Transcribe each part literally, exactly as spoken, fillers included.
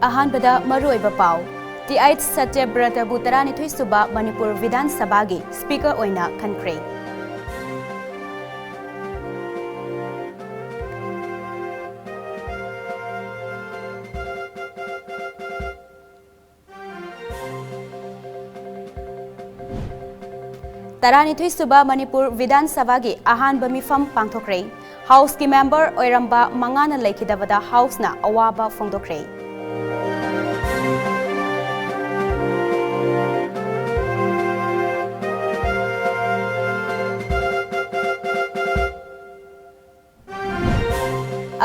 ꯑꯍꯥꯟꯕꯗ ꯃꯔꯨꯑꯣꯏꯕ ꯄꯥꯎ꯫ ꯇꯤ ꯑꯩꯆ ꯁꯇ꯭ꯌꯕ꯭ꯔꯇꯕꯨ ꯇꯔꯥꯅꯤꯊꯣꯏ ꯁꯨꯕ ꯃꯅꯤꯄꯨꯔ ꯕꯤꯙꯥꯟ ꯁꯚꯥꯒꯤ ꯁ꯭ꯄꯤꯀꯔ ꯑꯣꯏꯅ ꯈꯟꯈ꯭ꯔꯦ꯫ ꯇꯔꯥꯅꯤꯊꯣꯏ ꯁꯨꯕ ꯃꯅꯤꯄꯨꯔ ꯕꯤꯙꯥꯟ ꯁꯚꯥꯒꯤ ꯑꯍꯥꯟꯕ ꯃꯤꯐꯝ ꯄꯥꯡꯊꯣꯛꯈ꯭ꯔꯦ꯫ ꯍꯥꯎꯁꯀꯤ ꯃꯦꯝꯕꯔ ꯑꯣꯏꯔꯝꯕ ꯃꯉꯥꯅ ꯂꯩꯈꯤꯗꯕꯗ ꯍꯥꯎꯁꯅ ꯑꯋꯥꯕ ꯐꯣꯡꯗꯣꯛꯈ꯭ꯔꯦ꯫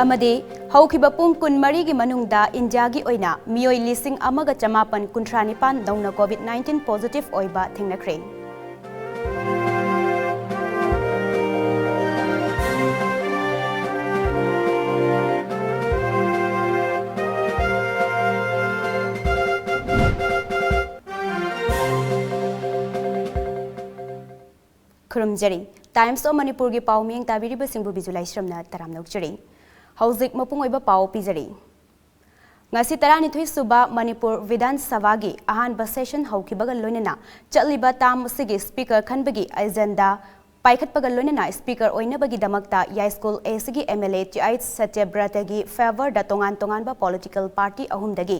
ꯑꯃꯗꯤ ꯍꯧꯈꯤꯕ ꯄꯨꯡ ꯀꯨꯟꯃꯔꯤꯒꯤ ꯃꯅꯨꯡꯗ ꯏꯟꯗꯤꯌꯥꯒꯤ ꯑꯣꯏꯅ ꯃꯤꯑꯣꯏ ꯂꯤꯁꯤꯡ ꯑꯃꯒ ꯆꯃꯥꯄꯟ ꯀꯨꯟꯊ꯭ꯔꯥ ꯅꯤꯄꯥꯟ ꯅꯧꯅ ꯀꯣꯚꯤꯗ ꯅꯥꯏꯟꯇꯤꯟ ꯄꯣꯖꯤꯇꯤꯚ ꯑꯣꯏꯕ ꯊꯦꯡꯅꯈ꯭ꯔꯦ꯫ ꯈꯨꯔꯨꯝꯖꯔꯤ꯫ Times of ꯃꯅꯤꯄꯨꯔꯒꯤ ꯄꯥꯎ ꯃꯤꯠꯌꯦꯡ ꯇꯥꯕꯤꯔꯤꯕꯁꯤꯡꯕꯨ ꯕꯤꯖꯨ ꯂꯥꯏꯁ꯭ꯔꯝꯅ ꯇꯔꯥꯝꯅ ꯑꯣꯛꯆꯔꯤ꯫ ꯍꯧꯖꯤꯛ ꯃꯄꯨꯡ ꯑꯣꯏꯕ ꯄꯥꯎ ꯄꯤꯖꯔꯤ꯫ ꯉꯁꯤ ꯇꯔꯥꯅꯤꯊꯣꯏ ꯁꯨꯕ ꯃꯅꯤꯄꯨꯔ ꯕꯤꯙꯥꯟ ꯁꯚꯥꯒꯤ ꯑꯍꯥꯟꯕ ꯁꯦꯁꯟ ꯍꯧꯈꯤꯕꯒ ꯂꯣꯏꯅꯅ ꯆꯠꯂꯤꯕ ꯇꯥꯝ ꯑꯁꯤꯒꯤ ꯁ꯭ꯄꯤꯀꯔ ꯈꯟꯕꯒꯤ ꯑꯦꯖꯦꯟꯗꯥ ꯄꯥꯏꯈꯠꯄꯒ ꯂꯣꯏꯅꯅ ꯁ꯭ꯄꯤꯀꯔ ꯑꯣꯏꯅꯕꯒꯤꯗꯃꯛꯇ ꯌꯥꯏꯁ꯭ꯀꯨꯜ ꯑꯦꯁꯤꯒꯤ M L A T H ꯁꯇ꯭ꯌꯕ꯭ꯔꯇꯒꯤ ꯐꯦꯚꯔꯗ ꯇꯣꯉꯥꯟ ꯇꯣꯉꯥꯟꯕ ꯄꯣꯂꯤꯇꯤꯀꯦꯜ ꯄꯥꯔꯇꯤ ꯑꯍꯨꯝꯗꯒꯤ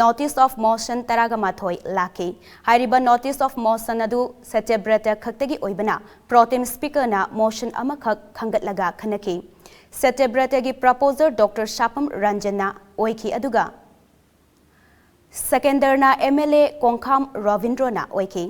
ꯅꯣꯇꯤꯁ ꯑꯣꯐ ꯃꯣꯁꯟ ꯇꯔꯥꯒ ꯃꯥꯊꯣꯏ ꯂꯥꯛꯈꯤ꯫ ꯍꯥꯏꯔꯤꯕ ꯅꯣꯇꯤꯁ ꯑꯣꯐ ꯃꯣꯁꯟ ꯑꯗꯨ ꯁꯇ꯭ꯌꯕ꯭ꯔꯇ ꯈꯛꯇꯒꯤ ꯑꯣꯏꯕꯅ ꯄ꯭ꯔꯣꯇꯦꯝ ꯁ꯭ꯄꯤꯀꯔꯅ ꯃꯣꯁꯟ ꯑꯃꯈꯛ ꯈꯟꯒꯠꯂꯒ ꯈꯟꯅꯈꯤ꯫ ꯁꯇ꯭ꯌꯕ꯭ꯔꯇꯒꯤ ꯄ꯭ꯔꯄꯣꯖꯔ ꯗꯣꯛꯇꯔ ꯁꯥꯄꯝ ꯔꯟꯖꯟꯅ ꯑꯣꯏꯈꯤ, ꯑꯗꯨꯒ ꯁꯦꯀꯦꯟꯗꯔꯅ ꯑꯦꯝ ꯑꯦꯜ ꯑꯦ ꯀꯣꯡꯈꯥꯝ ꯔꯣꯕꯤꯟꯗ꯭ꯔꯣꯅ ꯑꯣꯏꯈꯤ꯫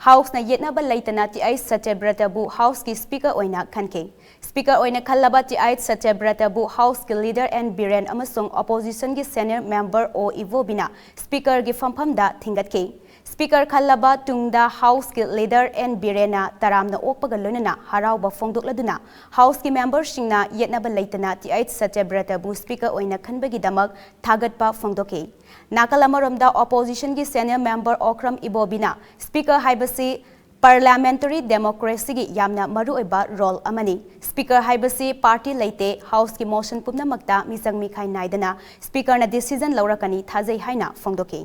ꯍꯥꯎꯁꯅ ꯌꯦꯠꯅꯕ ꯂꯩꯇꯅ ꯇꯤ ꯑꯩꯆ ꯁꯇ꯭ꯌꯕ꯭ꯔꯇꯕꯨ ꯍꯥꯎꯁꯀꯤ ꯁ꯭ꯄꯤꯀꯔ ꯑꯣꯏꯅ ꯈꯟꯈꯤ꯫ ꯁ꯭ꯄꯤꯀꯔ ꯑꯣꯏꯅ ꯈꯜꯂꯕ ꯇꯤ ꯑꯩꯆ ꯁꯇ꯭ꯌꯕ꯭ꯔꯇꯕꯨ ꯍꯥꯎꯁꯀꯤ ꯂꯤꯗꯔ ꯑꯦꯟ ꯕꯤꯔꯦꯟ ꯑꯃꯁꯨꯡ ꯑꯣꯄꯣꯖꯤꯁꯟꯒꯤ ꯁꯦꯅꯤꯌꯔ ꯃꯦꯝꯕꯔ ꯑꯣ ꯏꯕꯣꯕꯤꯅ ꯁ꯭ꯄꯤꯀꯔꯒꯤ ꯐꯝꯐꯝꯗ ꯊꯤꯡꯒꯠꯈꯤ꯫ ꯁ꯭ꯄꯤꯀꯔ ꯈꯜꯂꯕ ꯇꯨꯡꯗ ꯍꯥꯎꯁꯀꯤ ꯂꯤꯗꯔ ꯑꯦꯟ ꯕꯤꯔꯦꯟꯅ ꯇꯔꯥꯝꯅ ꯑꯣꯛꯄꯒ ꯂꯣꯏꯅꯅ ꯍꯔꯥꯎꯕ ꯐꯣꯡꯗꯣꯛꯂꯗꯨꯅ ꯍꯥꯎꯁꯀꯤ ꯃꯦꯝꯕꯔꯁꯤꯡꯅ ꯌꯦꯠꯅꯕ ꯂꯩꯇꯅ ꯇꯤ ꯑꯩꯆ ꯁꯇ꯭ꯌꯕ꯭ꯔꯇꯕꯨ ꯁ꯭ꯄꯤꯀꯔ ꯑꯣꯏꯅ ꯈꯟꯕꯒꯤꯗꯃꯛ ꯊꯥꯒꯠꯄ ꯐꯣꯡꯗꯣꯛꯈꯤ꯫ ꯅꯥꯀꯜ ꯑꯃꯔꯣꯝꯗ ꯑꯣꯄꯣꯖꯤꯁꯟꯒꯤ ꯁꯦꯅꯤꯌꯔ ꯃꯦꯝꯕꯔ ꯑꯣꯀ꯭ꯔꯝ ꯏꯕꯣꯕꯤꯅ ꯁ꯭ꯄꯤꯀꯔ ꯍꯥꯏꯕꯁꯤ Parliamentary democracyꯒꯤ ꯌꯥꯝꯅ ꯃꯔꯨꯑꯣꯏꯕ role ꯑꯃꯅꯤ꯫ Speaker ꯍꯥꯏꯕꯁꯤ party ꯂꯩꯇꯦ꯫ Houseꯀꯤ motion ꯄꯨꯝꯅꯃꯛꯇ ꯃꯤꯆꯪ ꯃꯤꯈꯥꯏ ꯅꯥꯏꯗꯅ Speakerꯅ decision ꯂꯧꯔꯛꯀꯅꯤ ꯊꯥꯖꯩ ꯍꯥꯏꯅ ꯐꯣꯡꯗꯣꯛꯈꯤ꯫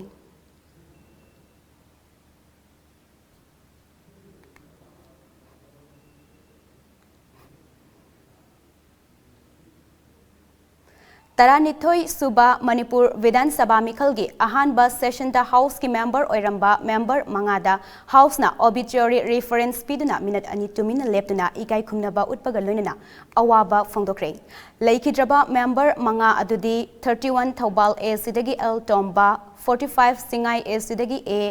ꯇꯔꯥꯅꯤꯊꯣꯏ ꯁꯨꯕ ꯃꯅꯤꯄꯨꯔ ꯕꯤꯙꯥꯟ ꯁꯚꯥ ꯃꯤꯈꯜꯒꯤ ꯑꯍꯥꯟꯕ sessionꯗ Houseꯀꯤ member ꯑꯣꯏꯔꯝꯕ member ꯃꯉꯥꯗ Houseꯅ obituary reference ꯄꯤꯗꯨꯅ minute ꯑꯅꯤ ꯇꯨꯃꯤꯟꯅ ꯂꯦꯞꯇꯨꯅ ꯏꯀꯥꯏ ꯈꯨꯝꯅꯕ ꯎꯠꯄꯒ ꯂꯣꯏꯅꯅ ꯑꯋꯥꯕ ꯐꯣꯡꯗꯣꯛꯈ꯭ꯔꯦ꯫ ꯂꯩꯈꯤꯗ꯭ꯔꯕ member ꯃꯉꯥ ꯑꯗꯨꯗꯤ thirty one Thoubal ACꯗꯒꯤ L Tomba, forty five ꯁꯤꯡꯉꯥꯏ ACꯗꯒꯤ A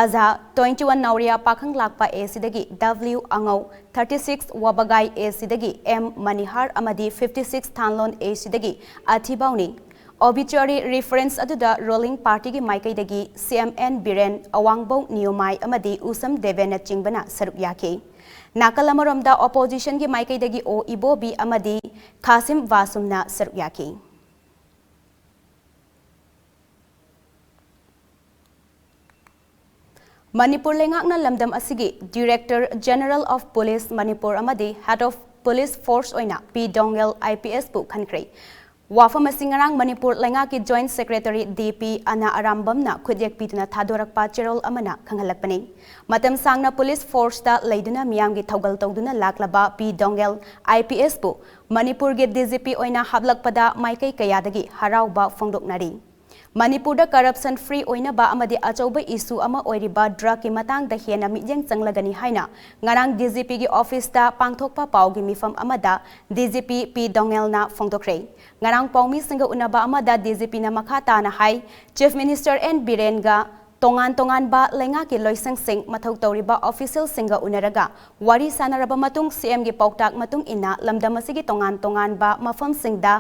Azha, twenty one ꯅꯥꯎꯔꯤꯌꯥ ꯄꯥꯈꯪ ꯂꯥꯛꯄ ACꯗꯒꯤ W ꯑꯉꯧ, thirty six ꯋꯥꯕꯒꯥꯏ ACꯗꯒꯤ M ꯃꯅꯤꯍꯥꯔ ꯑꯃꯗꯤ fifty six ꯊꯥꯟꯂꯣꯟ ACꯗꯒꯤ ꯑꯊꯤꯕꯥꯎꯅꯤ꯫ Obituary reference ꯑꯗꯨꯗ ruling partyꯒꯤ ꯃꯥꯏꯀꯩꯗꯒꯤ CM N ꯕꯤꯔꯦꯟ, ꯑꯋꯥꯡꯕꯧ ꯅꯤꯌꯣꯃꯥꯏ ꯑꯃꯗꯤ ꯎꯁꯝ ꯗꯦꯕꯦꯟꯅꯆꯤꯡꯕꯅ ꯁꯔꯨꯛ ꯌꯥꯈꯤ꯫ ꯅꯥꯀꯜ ꯑꯃꯔꯣꯝꯗ oppositionꯒꯤ ꯃꯥꯏꯀꯩꯗꯒꯤ O ꯏꯕꯣꯕꯤ ꯑꯃꯗꯤ ꯈꯥꯁꯤꯝ ꯋꯥꯁꯨꯝꯅ ꯁꯔꯨꯛ ꯌꯥꯈꯤ꯫ ꯃꯅꯤꯄꯨꯔ ꯂꯩꯉꯥꯛꯅ ꯂꯝꯗꯝ ꯑꯁꯤꯒꯤ Director General of Police Manipur ꯑꯃꯗꯤ Head of Police Force ꯑꯣꯏꯅ ꯄꯤ ꯗꯣꯡꯒꯦꯜ IPSꯄꯨ ꯈꯟꯈ꯭ꯔꯦ꯫ ꯋꯥꯐꯝ ꯑꯁꯤ ꯉꯔꯥꯡ ꯃꯅꯤꯄꯨꯔ ꯂꯩꯉꯥꯛꯀꯤ Joint Secretary DP ꯑꯅꯥ ꯑꯔꯥꯝꯕꯝꯅ ꯈꯨꯠꯌꯦꯛ ꯄꯤꯗꯨꯅ ꯊꯥꯗꯣꯔꯛꯄ ꯆꯦꯔꯣꯜ ꯑꯃꯅ ꯈꯪꯍꯜꯂꯛꯄꯅꯤ꯫ ꯃꯇꯝ ꯁꯥꯡꯅ police forceꯇ ꯂꯩꯗꯨꯅ ꯃꯤꯌꯥꯝꯒꯤ ꯊꯧꯒꯜ ꯇꯧꯗꯨꯅ ꯂꯥꯛꯂꯕ ꯄꯤ ꯗꯣꯡꯒꯦꯜ IPSꯄꯨ ꯃꯅꯤꯄꯨꯔꯒꯤ DGP ꯑꯣꯏꯅ ꯍꯥꯞꯂꯛꯄꯗ ꯃꯥꯏꯀꯩ ꯀꯌꯥꯗꯒꯤ ꯍꯔꯥꯎꯕ ꯐꯣꯡꯗꯣꯛꯅꯔꯤ꯫ ꯃꯅꯤꯄꯨꯔꯗ corruption free ꯑꯣꯏꯅꯕ ꯑꯃꯗꯤ ꯑꯆꯧꯕ issue ꯑꯃ ꯑꯣꯏꯔꯤꯕ drugꯀꯤ ꯃꯇꯥꯡꯗ ꯍꯦꯟꯅ ꯃꯤꯠꯌꯦꯡ ꯆꯪꯂꯒꯅꯤ ꯍꯥꯏꯅ ꯉꯔꯥꯡ DGPꯒꯤ officeꯇ ꯄꯥꯡꯊꯣꯛꯄ ꯄꯥꯎꯒꯤ ꯃꯤꯐꯝ ꯑꯃꯗ DGP ꯄꯤ ꯗꯣꯡꯒꯦꯜꯅ ꯐꯣꯡꯗꯣꯛꯈ꯭ꯔꯦ꯫ ꯉꯔꯥꯡ ꯄꯥꯎꯃꯤꯁꯤꯡꯒ ꯎꯅꯕ ꯑꯃꯗ DGPꯅ ꯃꯈꯥ ꯇꯥꯅ ꯍꯥꯏ, Chief Minister N ꯕꯤꯔꯦꯟꯒ ꯇꯣꯉꯥꯟ ꯇꯣꯉꯥꯟꯕ ꯂꯩꯉꯥꯛꯀꯤ ꯂꯣꯏꯁꯪꯁꯤꯡ, ꯃꯊꯧ ꯇꯧꯔꯤꯕ officialꯁꯤꯡꯒ ꯎꯅꯔꯒ ꯋꯥꯔꯤ ꯁꯥꯟꯅꯔꯕ ꯃꯇꯨꯡ CMꯒꯤ ꯄꯥꯎꯇꯥꯛ ꯃꯇꯨꯡ ꯏꯟꯅ ꯂꯝꯗꯝ ꯑꯁꯤꯒꯤ ꯇꯣꯉꯥꯟ ꯇꯣꯉꯥꯟꯕ ꯃꯐꯝꯁꯤꯡꯗ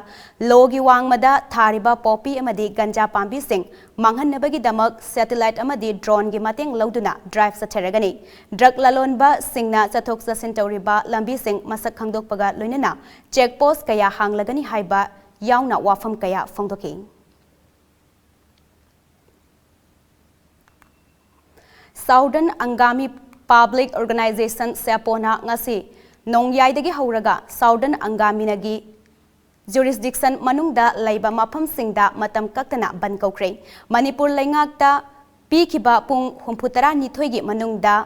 ꯂꯣꯒꯤ ꯋꯥꯡꯃꯗ ꯊꯥꯔꯤꯕ poppy ꯑꯃꯗꯤ ꯒꯟꯖꯥ ꯄꯥꯝꯕꯤꯁꯤꯡ ꯃꯥꯡꯍꯟꯅꯕꯒꯤꯗꯃꯛ satellite ꯑꯃꯗꯤ droneꯒꯤ ꯃꯇꯦꯡ ꯂꯧꯗꯨꯅ drive ꯆꯠꯊꯔꯒꯅꯤ꯫ Drug ꯂꯂꯣꯟꯕꯁꯤꯡꯅ ꯆꯠꯊꯣꯛ ꯆꯠꯁꯤꯟ ꯇꯧꯔꯤꯕ ꯂꯝꯕꯤꯁꯤꯡ ꯃꯁꯛ ꯈꯪꯗꯣꯛꯄꯒ ꯂꯣꯏꯅꯅ check post ꯀꯌꯥ ꯍꯥꯡꯂꯒꯅꯤ ꯍꯥꯏꯕ ꯌꯥꯎꯅ ꯋꯥꯐꯝ ꯀꯌꯥ ꯐꯣꯡꯗꯣꯛꯈꯤ꯫ Southern Angami Public Organization, ꯁꯦꯄꯣꯅ ꯉꯁꯤ ꯅꯣꯡꯌꯥꯏꯗꯒꯤ ꯍꯧꯔꯒ Southern Angaminꯒꯤ jurisdiction ꯃꯅꯨꯡꯗ ꯂꯩꯕ ꯃꯐꯝꯁꯤꯡꯗ ꯃꯇꯝ ꯀꯛꯇꯅ ꯕꯟ ꯀꯧꯈ꯭ꯔꯦ꯫ ꯃꯅꯤꯄꯨꯔ ꯂꯩꯉꯥꯛꯇ ꯄꯤꯈꯤꯕ ꯄꯨꯡ ꯍꯨꯝꯐꯨꯇꯔꯥꯅꯤꯊꯣꯏꯒꯤ ꯃꯅꯨꯡꯗ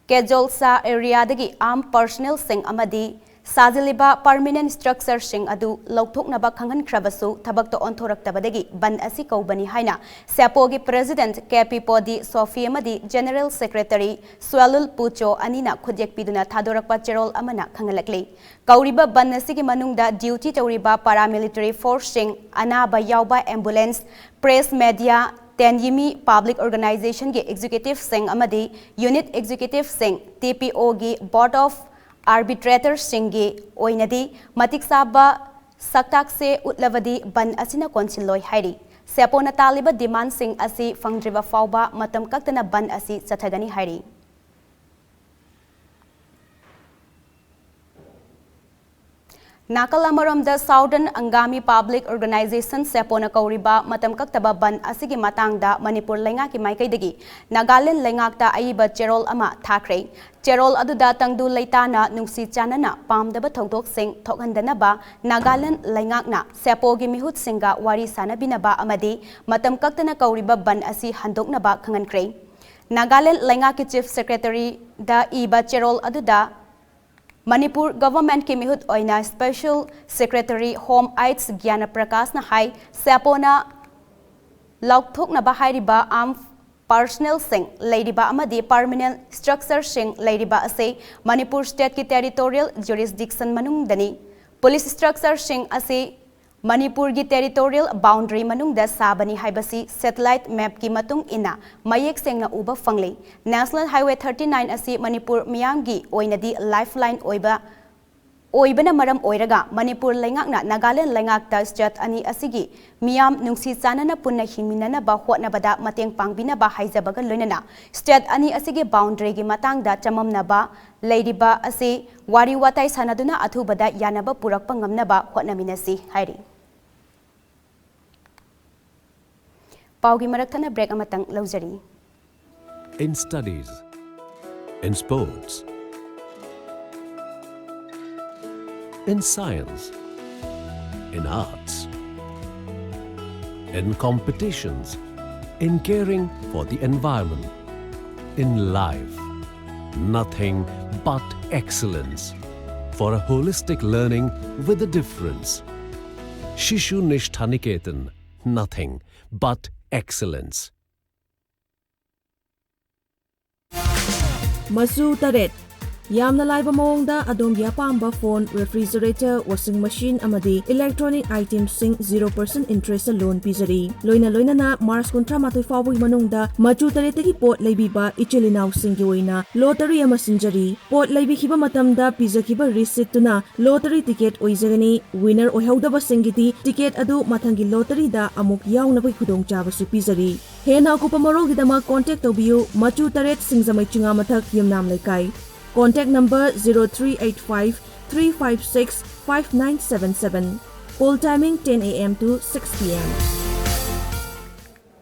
ꯀꯦꯖꯣꯜꯁꯥ areaꯗꯒꯤ armed personnelꯁꯤꯡ ꯑꯃꯗꯤ ꯁꯥꯖꯤꯜꯂꯤꯕ permanent structureꯁꯤꯡ ꯑꯗꯨ ꯂꯧꯊꯣꯛꯅꯕ ꯈꯪꯍꯟꯈ꯭ꯔꯕꯁꯨ ꯊꯕꯛꯇ ꯑꯣꯟꯊꯣꯔꯛꯇꯕꯗꯒꯤ ꯕꯟ ꯑꯁꯤ ꯀꯧꯕꯅꯤ ꯍꯥꯏꯅ ꯁꯦꯄꯣꯒꯤ President ꯀꯦ ꯄꯤ ꯄꯣꯗꯤ ꯁꯣꯐꯤ ꯑꯃꯗꯤ General Secretary ꯁ꯭ꯋꯦꯂꯨꯜ ꯄꯨꯆꯣ ꯑꯅꯤꯅ ꯈꯨꯠꯌꯦꯛ ꯄꯤꯗꯨꯅ ꯊꯥꯗꯣꯔꯛꯄ ꯆꯦꯔꯣꯜ ꯑꯃꯅ ꯈꯪꯍꯜꯂꯛꯂꯤ꯫ ꯀꯧꯔꯤꯕ ꯕꯟ ꯑꯁꯤꯒꯤ ꯃꯅꯨꯡꯗ duty ꯇꯧꯔꯤꯕ paramilitary forceꯁꯤꯡ, ꯑꯅꯥꯕ ꯌꯥꯎꯕ ambulance, press media, ꯇꯦꯟꯌꯤꯃꯤ Public Organizationꯒꯤ executiveꯁꯤꯡ ꯑꯃꯗꯤ unit executiveꯁꯤꯡ, ꯇꯤ ꯄꯤ ꯑꯣꯒꯤ Board of Arbitratorꯁꯤꯡꯒꯤ ꯑꯣꯏꯅꯗꯤ ꯃꯇꯤꯛ ꯆꯥꯕ ꯁꯛꯇꯥꯛꯁꯦ ꯎꯠꯂꯕꯗꯤ ꯕꯟ ꯑꯁꯤꯅ ꯀꯣꯟꯁꯤꯜꯂꯣꯏ ꯍꯥꯏꯔꯤ꯫ ꯁꯦꯄꯣꯅ ꯇꯥꯜꯂꯤꯕ demandꯁꯤꯡ ꯑꯁꯤ ꯐꯪꯗ꯭ꯔꯤꯕ ꯐꯥꯎꯕ ꯃꯇꯝ ꯀꯛꯇꯅ ꯕꯟ ꯑꯁꯤ ꯆꯠꯊꯒꯅꯤ ꯍꯥꯏꯔꯤ꯫ ꯅꯥꯀꯜ ꯑꯃꯔꯣꯝꯗ Southern Angami Public Organization, ꯁꯦꯄꯣꯅ ꯀꯧꯔꯤꯕ ꯃꯇꯝ ꯀꯛꯇꯕ ꯕꯟ ꯑꯁꯤꯒꯤ ꯃꯇꯥꯡꯗ ꯃꯅꯤꯄꯨꯔ ꯂꯩꯉꯥꯛꯀꯤ ꯃꯥꯏꯀꯩꯗꯒꯤ ꯅꯥꯒꯥꯂꯦꯟ ꯂꯩꯉꯥꯛꯇ ꯑꯏꯕ ꯆꯦꯔꯣꯜ ꯑꯃ ꯊꯥꯈ꯭ꯔꯦ꯫ ꯆꯦꯔꯣꯜ ꯑꯗꯨꯗ ꯇꯪꯗꯨ ꯂꯩꯇꯥꯅ ꯅꯨꯡꯁꯤ ꯆꯥꯟꯅꯅ ꯄꯥꯝꯗꯕ ꯊꯧꯗꯣꯛꯁꯤꯡ ꯊꯣꯛꯍꯟꯗꯅꯕ ꯅꯥꯒꯥꯂꯦꯟ ꯂꯩꯉꯥꯛꯅ ꯁꯦꯄꯣꯒꯤ ꯃꯤꯍꯨꯠꯁꯤꯡꯒ ꯋꯥꯔꯤ ꯁꯥꯅꯕꯤꯅꯕ ꯑꯃꯗꯤ ꯃꯇꯝ ꯀꯛꯇꯅ ꯀꯧꯔꯤꯕ ꯕꯟ ꯑꯁꯤ ꯍꯟꯗꯣꯛꯅꯕ ꯈꯪꯍꯟꯈ꯭ꯔꯦ꯫ ꯅꯥꯒꯥꯂꯦꯟ ꯂꯩꯉꯥꯛꯀꯤ Chief Secretaryꯗ ꯏꯕ ꯆꯦꯔꯣꯜ ꯑꯗꯨꯗ ꯃꯅꯤꯄꯨꯔ governmentꯀꯤ ꯃꯤꯍꯨꯠ ꯑꯣꯏꯅ Special Secretary Home ꯑꯩꯆ ꯒ꯭ꯌꯥꯅ ꯄ꯭ꯔꯀꯥꯁꯅ ꯍꯥꯏ, ꯁꯦꯄꯣꯅ ꯂꯧꯊꯣꯛꯅꯕ ꯍꯥꯏꯔꯤꯕ armed personnelꯁꯤꯡ ꯂꯩꯔꯤꯕ ꯑꯃꯗꯤ permanent structureꯁꯤꯡ ꯂꯩꯔꯤꯕ ꯑꯁꯤ ꯃꯅꯤꯄꯨꯔ stateꯀꯤ territorial jurisdiction ꯃꯅꯨꯡꯗꯅꯤ꯫ Police structureꯁꯤꯡ ꯑꯁꯤ ꯃꯅꯤꯄꯨꯔꯒꯤ territorial boundary ꯃꯅꯨꯡꯗ ꯁꯥꯕꯅꯤ ꯍꯥꯏꯕꯁꯤ satellite mapꯀꯤ ꯃꯇꯨꯡ ꯏꯟꯅ ꯃꯌꯦꯛ ꯁꯦꯡꯅ ꯎꯕ ꯐꯪꯂꯤ꯫ National Highway thirty nine ꯑꯁꯤ ꯃꯅꯤꯄꯨꯔ ꯃꯤꯌꯥꯝꯒꯤ ꯑꯣꯏꯅꯗꯤ lifeline ꯑꯣꯏꯕ, ꯑꯣꯏꯕꯅ ꯃꯔꯝ ꯑꯣꯏꯔꯒ ꯃꯅꯤꯄꯨꯔ ꯂꯩꯉꯥꯛꯅ ꯅꯥꯒꯥꯂꯦꯟ ꯂꯩꯉꯥꯛꯇ state ꯑꯅꯤ ꯑꯁꯤꯒꯤ ꯃꯤꯌꯥꯝ ꯅꯨꯡꯁꯤ ꯆꯥꯟꯅꯅ ꯄꯨꯟꯅ ꯍꯤꯡꯃꯤꯟꯅꯅꯕ ꯍꯣꯠꯅꯕꯗ ꯃꯇꯦꯡ ꯄꯥꯡꯕꯤꯅꯕ ꯍꯥꯏꯖꯕꯒ ꯂꯣꯏꯅꯅ state ꯑꯅꯤ ꯑꯁꯤꯒꯤ boundaryꯒꯤ ꯃꯇꯥꯡꯗ ꯆꯃꯝꯅꯕ ꯂꯩꯔꯤꯕ ꯑꯁꯤ ꯋꯥꯔꯤ ꯋꯥꯇꯥꯏ ꯁꯥꯟꯅꯗꯨꯅ ꯑꯊꯨꯕꯗ ꯌꯥꯅꯕ ꯄꯨꯔꯛꯄ ꯉꯝꯅꯕ ꯍꯣꯠꯅꯃꯤꯟꯅꯁꯤ ꯍꯥꯏꯔꯤ꯫ ꯄꯥꯎꯒꯤ ꯃꯔꯛ ꯊꯠꯅ break ꯑꯃꯇꯪ ꯂꯧꯖꯔꯤ꯫ In studies, in sports, in science, in arts, in competitions, in caring for the environment, in life. Nothing but excellence for a holistic learning with a difference. Shishu Nishtha Niketan, nothing but excellence. ꯃꯆꯨ ꯇꯔꯦꯠ꯫ ꯌꯥꯝꯅ ꯂꯥꯏꯕ ꯃꯑꯣꯡꯗ ꯑꯗꯣꯝꯒꯤ ꯑꯄꯥꯝꯕ phone, refrigerator, ꯋꯥꯁꯤꯡ machine ꯑꯃꯗꯤ electronic ꯑꯥꯏꯇꯦꯝꯁꯤꯡ zero percent interest ꯂꯣꯟ ꯄꯤꯖꯔꯤ꯫ ꯂꯣꯏꯅ ꯂꯣꯏꯅꯅ ꯃꯥꯔꯆ ꯀꯨꯟꯊ꯭ꯔꯥ ꯃꯥꯊꯣꯏ ꯐꯥꯎꯕꯒꯤ ꯃꯅꯨꯡꯗ ꯃꯆꯨ ꯇꯔꯦꯠꯇꯒꯤ ꯄꯣꯠ ꯂꯩꯕꯤꯕ ꯏꯆꯤꯜ ꯏꯅꯥꯎꯁꯤꯡꯒꯤ ꯑꯣꯏꯅ ꯂꯣꯇꯔꯤ ꯑꯃ ꯁꯤꯟꯖꯔꯤ꯫ ꯄꯣꯠ ꯂꯩꯕꯤꯈꯤꯕ ꯃꯇꯝꯗ ꯄꯤꯖꯈꯤꯕ ꯔꯤꯁꯤꯠꯇꯨꯅ ꯂꯣꯇꯔꯤ ꯇꯤꯀꯦꯠ ꯑꯣꯏꯖꯒꯅꯤ꯫ ꯋꯤꯅꯔ ꯑꯣꯏꯍꯧꯗꯕꯁꯤꯡꯒꯤꯗꯤ ꯇꯤꯀꯦꯠ ꯑꯗꯨ ꯃꯊꯪꯒꯤ ꯂꯣꯇꯔꯤꯗ ꯑꯃꯨꯛ ꯌꯥꯎꯅꯕꯒꯤ ꯈꯨꯗꯣꯡꯆꯥꯕꯁꯨ ꯄꯤꯖꯔꯤ꯫ ꯍꯦꯟꯅ ꯑꯀꯨꯞꯄ ꯃꯔꯣꯜꯒꯤꯗꯃꯛ ꯀꯣꯟꯇꯦꯛ ꯇꯧꯕꯤꯌꯨ, ꯃꯆꯨ ꯇꯔꯦꯠ, ꯁꯤꯡꯖꯃꯩ ꯆꯤꯉꯥ ꯃꯊꯛ, ꯌꯨꯝꯅꯥꯝ ꯂꯩꯀꯥꯏ꯫ Contact number zero three eight five three five six five nine seven seven. Call timing ten A M to six P M.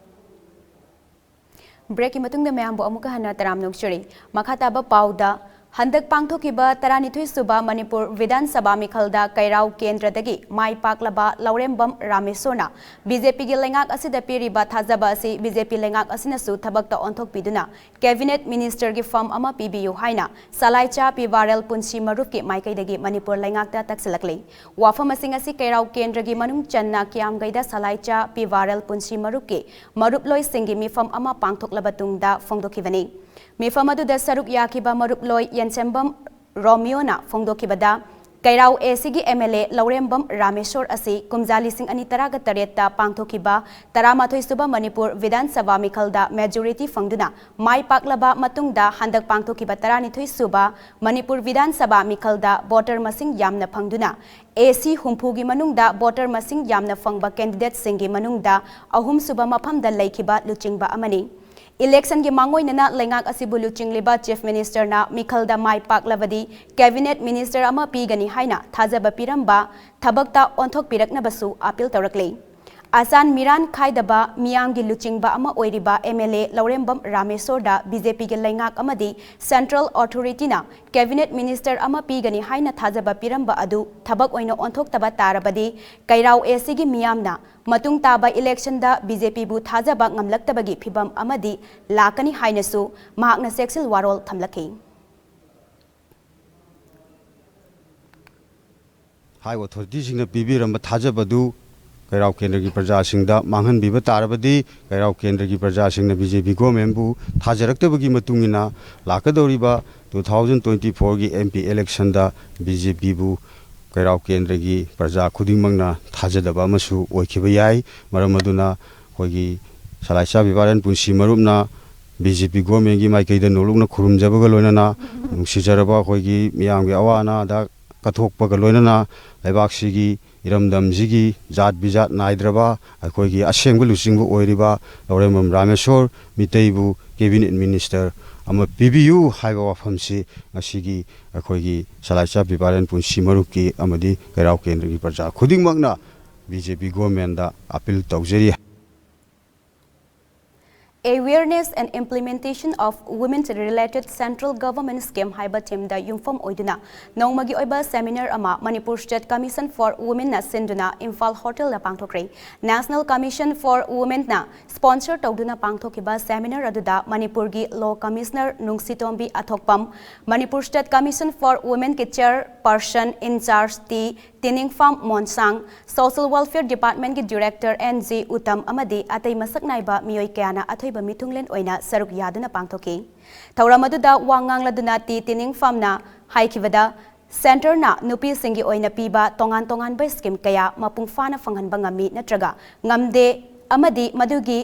ꯕ꯭ꯔꯦꯛꯀꯤ ꯃꯇꯨꯡꯗ ꯃꯌꯥꯝꯕꯨ ꯑꯃꯨꯛꯀ ꯍꯟꯅ ꯇꯔꯥꯝꯅ ꯑꯣꯛꯆꯔꯤ꯫ ꯃꯈꯥ ꯇꯥꯕ ꯄꯥꯎꯗ, ꯍꯟꯗꯛ ꯄꯥꯡꯊꯣꯛꯈꯤꯕ ꯇꯔꯥꯅꯤꯊꯣꯏ ꯁꯨꯕ ꯃꯅꯤꯄꯨꯔ ꯕꯤꯙꯥꯟ ꯁꯚꯥ ꯃꯤꯈꯜꯗ ꯀꯩꯔꯥꯎ ꯀꯦꯟꯗ꯭ꯔꯗꯒꯤ ꯃꯥꯏ ꯄꯥꯛꯂꯕ ꯂꯧꯔꯦꯝꯕꯝ ꯔꯥꯃꯦꯁꯣꯔꯅ ꯕꯤ ꯖꯦ ꯄꯤꯒꯤ ꯂꯩꯉꯥꯛ ꯑꯁꯤꯗ ꯄꯤꯔꯤꯕ ꯊꯥꯖꯕ ꯑꯁꯤ ꯕꯤ ꯖꯦ ꯄꯤ ꯂꯩꯉꯥꯛ ꯑꯁꯤꯅꯁꯨ ꯊꯕꯛꯇ ꯑꯣꯟꯊꯣꯛꯄꯤꯗꯨꯅ ꯀꯦꯕꯤꯅꯦꯠ ꯃꯤꯅꯤꯁꯇꯔꯒꯤ ꯐꯝ ꯑꯃ ꯄꯤꯕꯤꯌꯨ ꯍꯥꯏꯅ ꯁꯂꯥꯏꯆꯥ ꯄꯤꯚꯥꯔꯦꯜ ꯄꯨꯟꯁꯤ ꯃꯔꯨꯞꯀꯤ ꯃꯥꯏꯀꯩꯗꯒꯤ ꯃꯅꯤꯄꯨꯔ ꯂꯩꯉꯥꯛꯇ ꯇꯛꯁꯤꯜꯂꯛꯂꯤ꯫ ꯋꯥꯐꯝꯁꯤꯡ ꯑꯁꯤ ꯀꯩꯔꯥꯎ ꯀꯦꯟꯗ꯭ꯔꯒꯤ ꯃꯅꯨꯡ ꯆꯟꯅ ꯀꯤꯌꯥꯝꯒꯩꯗ ꯁꯂꯥꯏꯆꯥ ꯄꯤꯚꯥꯔꯦꯜ ꯄꯨꯟꯁꯤ ꯃꯔꯨꯞꯀꯤ ꯃꯔꯨꯞꯂꯣꯏꯁꯤꯡꯒꯤ ꯃꯤꯐꯝ ꯑꯃ ꯄꯥꯡꯊꯣꯛꯂꯕ ꯇꯨꯡꯗ ꯐꯣꯡꯗꯣꯛꯈꯤꯕꯅꯤ꯫ ꯃꯤꯐꯝ ꯑꯗꯨꯗ ꯁꯔꯨꯛ ꯌꯥꯈꯤꯕ ꯃꯔꯨꯞꯂꯣꯏ ꯌꯦꯟꯁꯦꯝꯕꯝ ꯔꯣꯃꯤꯌꯣꯅ ꯐꯣꯡꯗꯣꯛꯈꯤꯕꯗ, ꯀꯩꯔꯥꯎ ꯑꯦ ꯁꯤꯒꯤ ꯑꯦꯝ ꯑꯦꯜ ꯑꯦ ꯂꯧꯔꯦꯝꯕꯝ ꯔꯥꯃꯦꯁꯣꯔ ꯑꯁꯤ ꯀꯨꯝꯖꯥ ꯂꯤꯁꯤꯡ ꯑꯅꯤ ꯇꯔꯥꯒ ꯇꯔꯦꯠꯇ ꯄꯥꯡꯊꯣꯛꯈꯤꯕ ꯇꯔꯥꯃꯥꯊꯣꯏ ꯁꯨꯕ ꯃꯅꯤꯄꯨꯔ ꯕꯤꯙꯥꯟ ꯁꯚꯥ ꯃꯤꯈꯜꯗ ꯃꯦꯖꯣꯔꯤꯇꯤ ꯐꯪꯗꯨꯅ ꯃꯥꯏ ꯄꯥꯛꯂꯕ ꯃꯇꯨꯡꯗ ꯍꯟꯗꯛ ꯄꯥꯡꯊꯣꯛꯈꯤꯕ ꯇꯔꯥꯅꯤꯊꯣꯏ ꯁꯨꯕ ꯃꯅꯤꯄꯨꯔ ꯕꯤꯙꯥꯟ ꯁꯚꯥ ꯃꯤꯈꯜꯗ ꯚꯣꯇꯔ ꯃꯁꯤꯡ ꯌꯥꯝꯅ ꯐꯪꯗꯨꯅ ꯑꯦ ꯁꯤ ꯍꯨꯝꯐꯨꯒꯤ ꯃꯅꯨꯡꯗ ꯚꯣꯇꯔ ꯃꯁꯤꯡ ꯌꯥꯝꯅ ꯐꯪꯕ ꯀꯦꯟꯗꯤꯗꯦꯠꯁꯤꯡꯒꯤ ꯃꯅꯨꯡꯗ ꯑꯍꯨꯝꯁꯨꯕ ꯃꯐꯝꯗ ꯂꯩꯈꯤꯕ ꯂꯨꯆꯤꯡꯕ ꯑꯃꯅꯤ꯫ ꯏꯂꯦꯛꯁꯟꯒꯤ ꯃꯥꯡꯑꯣꯏꯅꯅ ꯂꯩꯉꯥꯛ ꯑꯁꯤꯕꯨ ꯂꯨꯆꯤꯡꯂꯤꯕ ꯆꯤꯐ ꯃꯤꯅꯤꯁꯇꯔꯅ ꯃꯤꯈꯜꯗ ꯃꯥꯏ ꯄꯥꯛꯂꯕꯗꯤ ꯀꯦꯕꯤꯅꯦꯠ ꯃꯤꯅꯤꯁꯇꯔ ꯑꯃ ꯄꯤꯒꯅꯤ ꯍꯥꯏꯅ ꯊꯥꯖꯕ ꯄꯤꯔꯝꯕ ꯊꯕꯛꯇ ꯑꯣꯟꯊꯣꯛꯄꯤꯔꯛꯅꯕꯁꯨ ꯑꯥꯄꯤꯜ ꯇꯧꯔꯛꯂꯤ꯫ ꯑꯁꯥꯟ ꯃꯤꯔꯥꯟ ꯈꯥꯏꯗꯕ ꯃꯤꯌꯥꯝꯒꯤ ꯂꯨꯆꯤꯡꯕ ꯑꯃ ꯑꯣꯏꯔꯤꯕ MLA ꯂꯧꯔꯦꯝꯕꯝ ꯔꯥꯃꯦꯁꯣꯔꯗ BJPꯒꯤ ꯂꯩꯉꯥꯛ ꯑꯃꯗꯤ Central Authorityꯅ Cabinet Minister ꯑꯃ ꯄꯤꯒꯅꯤ ꯍꯥꯏꯅ ꯊꯥꯖꯕ ꯄꯤꯔꯝꯕ ꯑꯗꯨ ꯊꯕꯛ ꯑꯣꯏꯅ ꯑꯣꯟꯊꯣꯛꯇꯕ ꯇꯥꯔꯕꯗꯤ ꯀꯩꯔꯥꯎ ACꯒꯤ ꯃꯤꯌꯥꯝꯅ ꯃꯇꯨꯡ ꯇꯥꯕ electionꯗ BJPꯕꯨ ꯊꯥꯖꯕ ꯉꯝꯂꯛꯇꯕꯒꯤ ꯐꯤꯚꯝ ꯑꯃꯗꯤ ꯂꯥꯛꯀꯅꯤ ꯍꯥꯏꯅꯁꯨ ꯃꯍꯥꯛꯅ ꯆꯦꯛꯁꯤꯜ ꯋꯥꯔꯣꯜ ꯊꯝꯂꯛꯈꯤ꯫ High Authorityꯁꯤꯡꯅ ꯄꯤꯕꯤꯔꯝꯕ ꯊꯥꯖꯕꯗꯨ ꯀꯩꯔꯥꯎ ꯀꯦꯟꯗ꯭ꯔꯒꯤ ꯄ꯭ꯔꯖꯥꯁꯤꯡꯗ ꯃꯥꯡꯍꯟꯕꯤꯕ ꯇꯥꯔꯕꯗꯤ, ꯀꯩꯔꯥꯎ ꯀꯦꯟꯗ꯭ꯔꯒꯤ ꯄ꯭ꯔꯖꯥꯁꯤꯡꯅ BJP governmentꯕꯨ ꯊꯥꯖꯔꯛꯇꯕꯒꯤ ꯃꯇꯨꯡ ꯏꯟꯅ ꯂꯥꯛꯀꯗꯧꯔꯤꯕ two thousand twenty fourꯒꯤ MP electionꯗ BJPꯕꯨ ꯀꯩꯔꯥꯎ ꯀꯦꯟꯗ꯭ꯔꯒꯤ ꯄ꯭ꯔꯖꯥ ꯈꯨꯗꯤꯡꯃꯛꯅ ꯊꯥꯖꯗꯕ ꯑꯃꯁꯨ ꯑꯣꯏꯈꯤꯕ ꯌꯥꯏ꯫ ꯃꯔꯝ ꯑꯗꯨꯅ ꯑꯩꯈꯣꯏꯒꯤ ꯁꯂꯥꯏꯆꯥ ꯕꯤꯕꯥꯔꯦꯟ ꯄꯨꯟꯁꯤ ꯃꯔꯨꯞꯅ BJP governmentꯀꯤ ꯃꯥꯏꯀꯩꯗ ꯅꯣꯂꯨꯛꯅ ꯈꯨꯔꯨꯝꯖꯕꯒ ꯂꯣꯏꯅꯅ, ꯅꯨꯡꯁꯤꯖꯔꯕ ꯑꯩꯈꯣꯏꯒꯤ ꯃꯤꯌꯥꯝꯒꯤ ꯑꯋꯥ ꯑꯅꯥꯗ ꯀꯠꯊꯣꯛꯄꯒ ꯂꯣꯏꯅꯅ, ꯂꯩꯕꯥꯛꯁꯤꯒꯤ ꯏꯔꯝꯗꯝꯁꯤꯒꯤ ꯖꯥꯠ ꯕꯤꯖꯥꯠ ꯅꯥꯏꯗ꯭ꯔꯕ ꯑꯩꯈꯣꯏꯒꯤ ꯑꯁꯦꯡꯕ ꯂꯨꯆꯤꯡꯕ ꯑꯣꯏꯔꯤꯕ ꯂꯧꯔꯦꯝꯕꯝ ꯔꯥꯃꯦꯁꯣꯔ ꯃꯤꯇꯩꯕꯨ Cabinet Minister ꯑꯃ ꯄꯤꯕꯤꯌꯨ ꯍꯥꯏꯕ ꯋꯥꯐꯝꯁꯤ ꯉꯁꯤꯒꯤ ꯑꯩꯈꯣꯏꯒꯤ ꯁꯂꯥꯏꯆꯥ ꯕꯤꯕꯥꯔꯦꯟ ꯄꯨꯟꯁꯤ ꯃꯔꯨꯞꯀꯤ ꯑꯃꯗꯤ ꯀꯩꯔꯥꯎ ꯀꯦꯟꯗ꯭ꯔꯒꯤ ꯄ꯭ꯔꯖꯥ ꯈꯨꯗꯤꯡꯃꯛꯅ BJP governmentꯗ appeal ꯇꯧꯖꯔꯤ꯫ Awareness and Implementation of Women Related Central Government Scheme ꯍꯥꯏꯕ themeꯗ ꯌꯨꯝꯐꯝ ꯑꯣꯏꯗꯨꯅ ꯅꯣꯡꯃꯒꯤ ꯑꯣꯏꯕ seminar ꯑꯃ Manipur State Commission for Womenꯅ ꯁꯤꯟꯗꯨꯅ ꯏꯝꯐꯥꯜ ꯍꯣꯇꯦꯜꯗ ꯄꯥꯡꯊꯣꯛꯈ꯭ꯔꯦ꯫ National Commission for Womenꯅ sponsor ꯇꯧꯗꯨꯅ ꯄꯥꯡꯊꯣꯛꯈꯤꯕ seminar ꯑꯗꯨꯗ ꯃꯅꯤꯄꯨꯔꯒꯤ Law Commissioner ꯅꯨꯡꯁꯤꯇꯣꯝꯕꯤ ꯑꯊꯣꯛꯄꯝ, Manipur State Commission for Womenꯒꯤ Chairperson in charge T Tiningpham Monsang, Social Welfare Departmentꯀꯤ Director ꯑꯦꯟ ꯖꯤ ꯎꯇꯝ ꯑꯃꯗꯤ ꯑꯇꯩ ꯃꯁꯛ ꯅꯥꯏꯕ ꯃꯤꯑꯣꯏ ꯀꯌꯥꯅ ꯑꯊꯣꯏꯕ ꯃꯤꯊꯨꯡꯂꯦꯟ ꯑꯣꯏꯅ ꯁꯔꯨꯛ ꯌꯥꯗꯨꯅ ꯄꯥꯡꯊꯣꯛꯈꯤ꯫ ꯊꯧꯔꯝ ꯑꯗꯨꯗ ꯋꯥ ꯉꯥꯡꯂꯗꯨꯅ ꯇꯤ ꯇꯤꯅꯤꯡꯐꯥꯝꯅ ꯍꯥꯏꯈꯤꯕꯗ, centreꯅ ꯅꯨꯄꯤꯁꯤꯡꯒꯤ ꯑꯣꯏꯅ ꯄꯤꯕ ꯇꯣꯉꯥꯟ ꯇꯣꯉꯥꯟꯕ scheme ꯀꯌꯥ ꯃꯄꯨꯡ ꯐꯥꯅ ꯐꯪꯍꯟꯕ ꯉꯝꯃꯤ ꯅꯠꯇ꯭ꯔꯒ ꯉꯝꯗꯦ ꯑꯃꯗꯤ ꯃꯗꯨꯒꯤ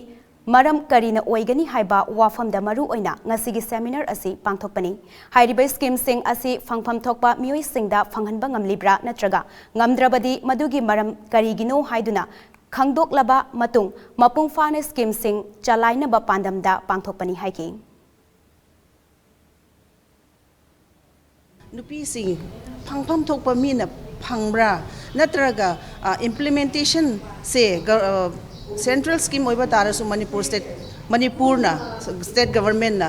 ꯃꯔꯝ ꯀꯔꯤꯅ ꯑꯣꯏꯒꯅꯤ ꯍꯥꯏꯕ ꯋꯥꯐꯝꯗ ꯃꯔꯨ ꯑꯣꯏꯅ ꯉꯁꯤꯒꯤ seminar ꯑꯁꯤ ꯄꯥꯡꯊꯣꯛꯄꯅꯤ꯫ ꯍꯥꯏꯔꯤꯕ schemeꯁꯤꯡ ꯑꯁꯤ ꯐꯪꯐꯝ ꯊꯣꯛꯄ ꯃꯤꯑꯣꯏꯁꯤꯡꯗ ꯐꯪꯍꯟꯕ ꯉꯝꯂꯤꯕ꯭ꯔꯥ ꯅꯠꯇ꯭ꯔꯒ ꯉꯝꯗ꯭ꯔꯕꯗꯤ ꯃꯗꯨꯒꯤ ꯃꯔꯝ ꯀꯔꯤꯒꯤꯅꯣ ꯍꯥꯏꯗꯨꯅ ꯈꯪꯗꯣꯛꯂꯕ ꯃꯇꯨꯡ ꯃꯄꯨꯡ ꯐꯥꯅ schemeꯁꯤꯡ ꯆꯂꯥꯏꯅꯕ ꯄꯥꯟꯗꯝꯗ ꯄꯥꯡꯊꯣꯛꯄꯅꯤ ꯍꯥꯏꯈꯤ꯫ ꯅꯨꯄꯤꯁꯤꯡ ꯐꯪꯐꯝ ꯊꯣꯛꯄ ꯃꯤꯅ ꯐꯪꯕ꯭ꯔꯥ? ꯅꯠꯇ꯭ꯔꯒ implementation ꯁꯦ central scheme ꯑꯣꯏꯕ ꯇꯥꯔꯁꯨ ꯃꯅꯤꯄꯨꯔ state, ꯃꯅꯤꯄꯨꯔꯅ, state government ꯅ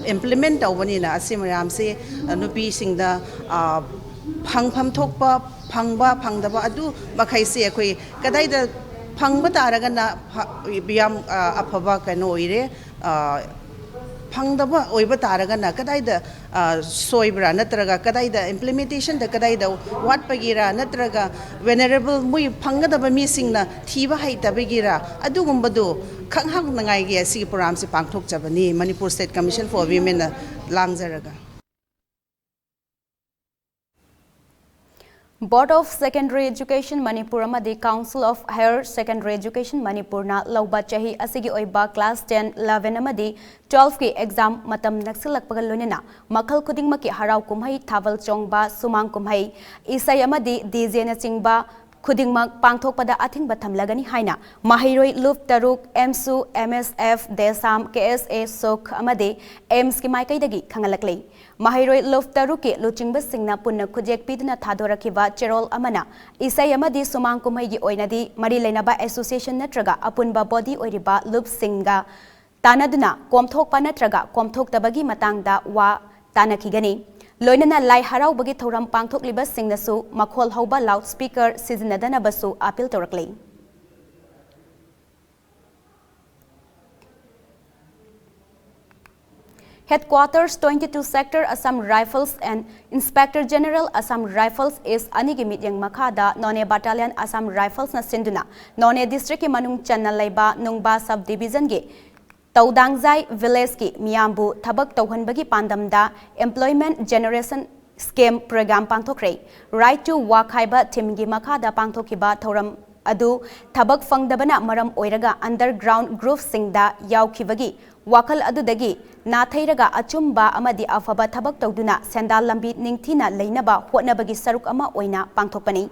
implement ꯇꯧꯕꯅꯤꯅ ꯑꯁꯤ ꯃꯌꯥꯝꯁꯦ ꯅꯨꯄꯤꯁꯤꯡꯗ ꯐꯪꯐꯝ ꯊꯣꯛꯄ, ꯐꯪꯕ ꯐꯪꯗꯕ ꯑꯗꯨ ꯃꯈꯩꯁꯦ ꯑꯩꯈꯣꯏ ꯀꯗꯥꯏꯗ ꯐꯪꯕ ꯇꯥꯔꯒꯅ ꯌꯥꯝ ꯑꯐꯕ ꯀꯩꯅꯣ ꯑꯣꯏꯔꯦ꯫ ꯐꯪꯗꯕ ꯑꯣꯏꯕ ꯇꯥꯔꯒꯅ ꯀꯗꯥꯏꯗ ꯁꯣꯏꯕ꯭ꯔꯥ, ꯅꯠꯇ꯭ꯔꯒ ꯀꯗꯥꯏꯗ implementation ꯗ ꯀꯗꯥꯏꯗ ꯋꯥꯠꯄꯒꯤꯔꯥ, ꯅꯠꯇ꯭ꯔꯒ vulnerable ꯃꯣꯏ ꯐꯪꯒꯗꯕ ꯃꯤꯁꯤꯡꯅ ꯊꯤꯕ ꯍꯩꯇꯕꯒꯤꯔꯥ, ꯑꯗꯨꯒꯨꯝꯕꯗꯨ ꯈꯪꯍꯪꯅꯉꯥꯏꯒꯤ ꯑꯁꯤꯒꯤ program say ꯄꯥꯡꯊꯣꯛꯆꯕꯅꯤ, Manipur State Commission for Women ꯅ ꯂꯥꯡꯖꯔꯒ꯫ Board of Secondary Education Manipur ꯑꯃꯗꯤ Council of Higher Secondary Education Manipur ꯅ ꯂꯧꯕ ꯆꯍꯤ ꯑꯁꯤꯒꯤ ꯑꯣꯏꯕ class ten, eleven ꯑꯃꯗꯤ twelve ꯀꯤ exam ꯃꯇꯝ ꯅꯛꯁꯤꯜꯂꯛꯄꯒ ꯂꯣꯏꯅꯅ ꯃꯈꯜ ꯈꯨꯗꯤꯡꯃꯛꯀꯤ ꯍꯔꯥꯎ ꯀꯨꯝꯍꯩ, ꯊꯥꯕꯜ ꯆꯣꯡꯕ, ꯁꯨꯃꯥꯡ ꯀꯨꯝꯍꯩ, ꯏꯁꯩ ꯑꯃꯗꯤ DJ ꯅꯆꯤꯡꯕ ꯈꯨꯗꯤꯡꯃꯛ ꯄꯥꯡꯊꯣꯛꯄꯗ ꯑꯊꯤꯡꯕ ꯊꯝꯂꯒꯅꯤ ꯍꯥꯏꯅ ꯃꯍꯩꯔꯣꯏ ꯂꯨꯞ ꯇꯔꯨꯛ, AMSU, MSF, DESAM, KSA, SOC ꯑꯃꯗꯤ AIMS ꯀꯤ ꯃꯥꯏꯀꯩꯗꯒꯤ ꯈꯪꯍꯜꯂꯛꯂꯤ꯫ ꯃꯍꯩꯔꯣꯏ ꯂꯨꯞ ꯇꯔꯨꯛꯀꯤ ꯂꯨꯆꯤꯡꯕꯁꯤꯡꯅ ꯄꯨꯟꯅ ꯈꯨꯠꯌꯦꯛ ꯄꯤꯗꯨꯅ ꯊꯥꯗꯣꯔꯛꯈꯤꯕ ꯆꯦꯔꯣꯜ ꯑꯃꯅ ꯏꯁꯩ ꯑꯃꯗꯤ ꯁꯨꯃꯥꯡ ꯀꯨꯝꯍꯩꯒꯤ ꯑꯣꯏꯅꯗꯤ ꯃꯔꯤ ꯂꯩꯅꯕ association ꯅꯠꯇ꯭ꯔꯒ ꯑꯄꯨꯟꯕ body ꯑꯣꯏꯔꯤꯕ ꯂꯨꯞꯁꯤꯡꯒ ꯇꯥꯟꯅꯗꯨꯅ ꯀꯣꯝꯊꯣꯛꯄ ꯅꯠꯇ꯭ꯔꯒ ꯀꯣꯝꯊꯣꯛꯇꯕꯒꯤ ꯃꯇꯥꯡꯗ ꯋꯥ ꯇꯥꯟꯅꯈꯤꯒꯅꯤ꯫ ꯂꯣꯏꯅꯅ ꯂꯥꯏ ꯍꯔꯥꯎꯕꯒꯤ ꯊꯧꯔꯝ ꯄꯥꯡꯊꯣꯛꯂꯤꯕꯁꯤꯡꯅꯁꯨ ꯃꯈꯣꯜ ꯍꯧꯕ loudspeaker ꯁꯤꯖꯤꯟꯅꯗꯅꯕꯁꯨ appeal ꯇꯧꯔꯛꯂꯤ꯫ Headquarters twenty two Sector Assam Rifles and Inspector General Assam Rifles East ꯑꯅꯤꯒꯤ ꯃꯤꯠꯌꯦꯡ ꯃꯈꯥꯗ Noney Battalion Assam Rifles ꯅ ꯁꯤꯟꯗꯨꯅ Noney district ꯀꯤ ꯃꯅꯨꯡ ꯆꯟꯅ ꯂꯩꯕ ꯅꯨꯡꯕꯥ sub division ꯒꯤ ꯇꯧꯗꯥꯡꯖꯥꯏ village ꯀꯤ ꯃꯤꯌꯥꯝꯕꯨ ꯊꯕꯛ ꯇꯧꯍꯟꯕꯒꯤ ꯄꯥꯟꯗꯝꯗ Employment Generation Scheme program ꯄꯥꯡꯊꯣꯛꯈ꯭ꯔꯦ꯫ Right to Work ꯍꯥꯏꯕ theme ꯒꯤ ꯃꯈꯥꯗ ꯄꯥꯡꯊꯣꯛꯈꯤꯕ ꯊꯧꯔꯝ ꯑꯗꯨ ꯊꯕꯛ ꯐꯪꯗꯕꯅ ꯃꯔꯝ ꯑꯣꯏꯔꯒ underground group ꯁꯤꯡꯗ ꯌꯥꯎꯈꯤꯕꯒꯤ ꯋꯥꯈꯜ ꯑꯗꯨꯗꯒꯤ ꯅꯥꯊꯩꯔꯒ ꯑꯆꯨꯝꯕ ꯑꯃꯗꯤ ꯑꯐꯕ ꯊꯕꯛ ꯇꯧꯗꯨꯅ ꯁꯦꯟꯗꯥꯜ ꯂꯝꯕꯤ ꯅꯤꯡꯊꯤꯅ ꯂꯩꯅꯕ ꯍꯣꯠꯅꯕꯒꯤ ꯁꯔꯨꯛ ꯑꯃ ꯑꯣꯏꯅ ꯄꯥꯡꯊꯣꯛꯄꯅꯤ꯫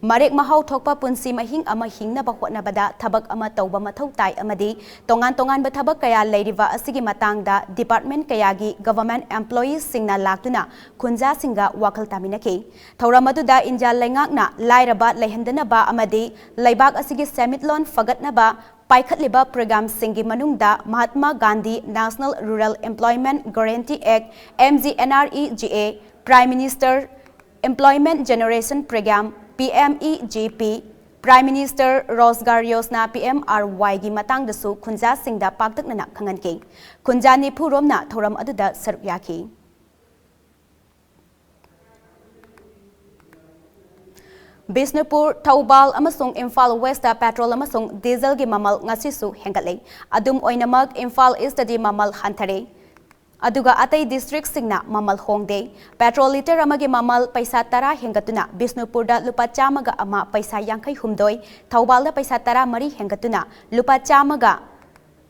ꯃꯔꯦꯛ ꯃꯍꯥꯎ ꯊꯣꯛꯄ ꯄꯨꯟꯁꯤ ꯃꯍꯤꯡ ꯑꯃ ꯍꯤꯡꯅꯕ ꯍꯣꯠꯅꯕꯗ ꯊꯕꯛ ꯑꯃ ꯇꯧꯕ ꯃꯊꯧ ꯇꯥꯏ ꯑꯃꯗꯤ ꯇꯣꯉꯥꯟ ꯇꯣꯉꯥꯟꯕ ꯊꯕꯛ ꯀꯌꯥ ꯂꯩꯔꯤꯕ ꯑꯁꯤꯒꯤ ꯃꯇꯥꯡꯗ department ꯀꯌꯥꯒꯤ government employeesꯁꯤꯡꯅ ꯂꯥꯛꯇꯨꯅ ꯈꯨꯟꯖꯥꯁꯤꯡꯒ ꯋꯥꯈꯜ ꯇꯥꯃꯤꯟꯅꯈꯤ꯫ ꯊꯧꯔꯝ ꯑꯗꯨꯗ ꯏꯟꯗꯤꯌꯥ ꯂꯩꯉꯥꯛꯅ ꯂꯥꯏꯔꯕ ꯂꯩꯍꯟꯗꯅꯕ ꯑꯃꯗꯤ ꯂꯩꯕꯥꯛ ꯑꯁꯤꯒꯤ ꯁꯦꯟꯃꯤꯠꯂꯣꯟ ꯐꯒꯠꯅꯕ ꯄꯥꯏꯈꯠꯂꯤꯕ programmeꯁꯤꯡꯒꯤ ꯃꯅꯨꯡꯗ Mahatma Gandhi National Rural Employment Guarantee Act, M G N R E G A, Prime Minister Employment Generation Programme, P M E G P, Prime Minister Rozgar Yojana, P M R Y ꯒꯤ ꯃꯇꯥꯡꯗꯁꯨ ꯈꯨꯟꯖꯥꯁꯤꯡꯗ ꯄꯥꯛꯇꯛꯅꯅ ꯈꯪꯍꯟꯈꯤ꯫ ꯈꯨꯟꯖꯥ ꯅꯤꯐꯨ ꯔꯣꯝꯅ ꯊꯧꯔꯝ ꯑꯗꯨꯗ ꯁꯔꯨꯛ ꯌꯥꯈꯤ꯫ ꯕꯤꯁꯅꯨꯄꯨꯔ, ꯊꯧꯕꯥꯜ ꯑꯃꯁꯨꯡ ꯏꯝꯐꯥꯜ Westꯇ petrol ꯑꯃꯁꯨꯡ dieselꯒꯤ ꯃꯃꯜ ꯉꯁꯤꯁꯨ ꯍꯦꯟꯒꯠꯂꯦ꯫ ꯑꯗꯨꯝ ꯑꯣꯏꯅꯃꯛ, ꯏꯝꯐꯥꯜ Eastꯇꯗꯤ ꯃꯃꯜ ꯍꯟꯊꯔꯦ꯫ ꯑꯗꯨꯒ ꯑꯇꯩ districtꯁꯤꯡꯅ ꯃꯃꯜ ꯍꯣꯡꯗꯦ꯫ Petrol litre ꯑꯃꯒꯤ ꯃꯃꯜ ꯄꯩꯁꯥ ꯇꯔꯥ ꯍꯦꯟꯒꯠꯇꯨꯅ ꯕꯤꯁꯅꯨꯄꯨꯔꯗ ꯂꯨꯄꯥ ꯆꯥꯝꯃꯒ ꯑꯃ ꯄꯩꯁꯥ ꯌꯥꯡꯈꯩ ꯍꯨꯝꯗꯣꯏ, ꯊꯧꯕꯥꯜꯗ ꯄꯩꯁꯥ ꯇꯔꯥ ꯃꯔꯤ ꯍꯦꯟꯒꯠꯇꯨꯅ ꯂꯨꯄꯥ ꯆꯥꯝꯃꯒ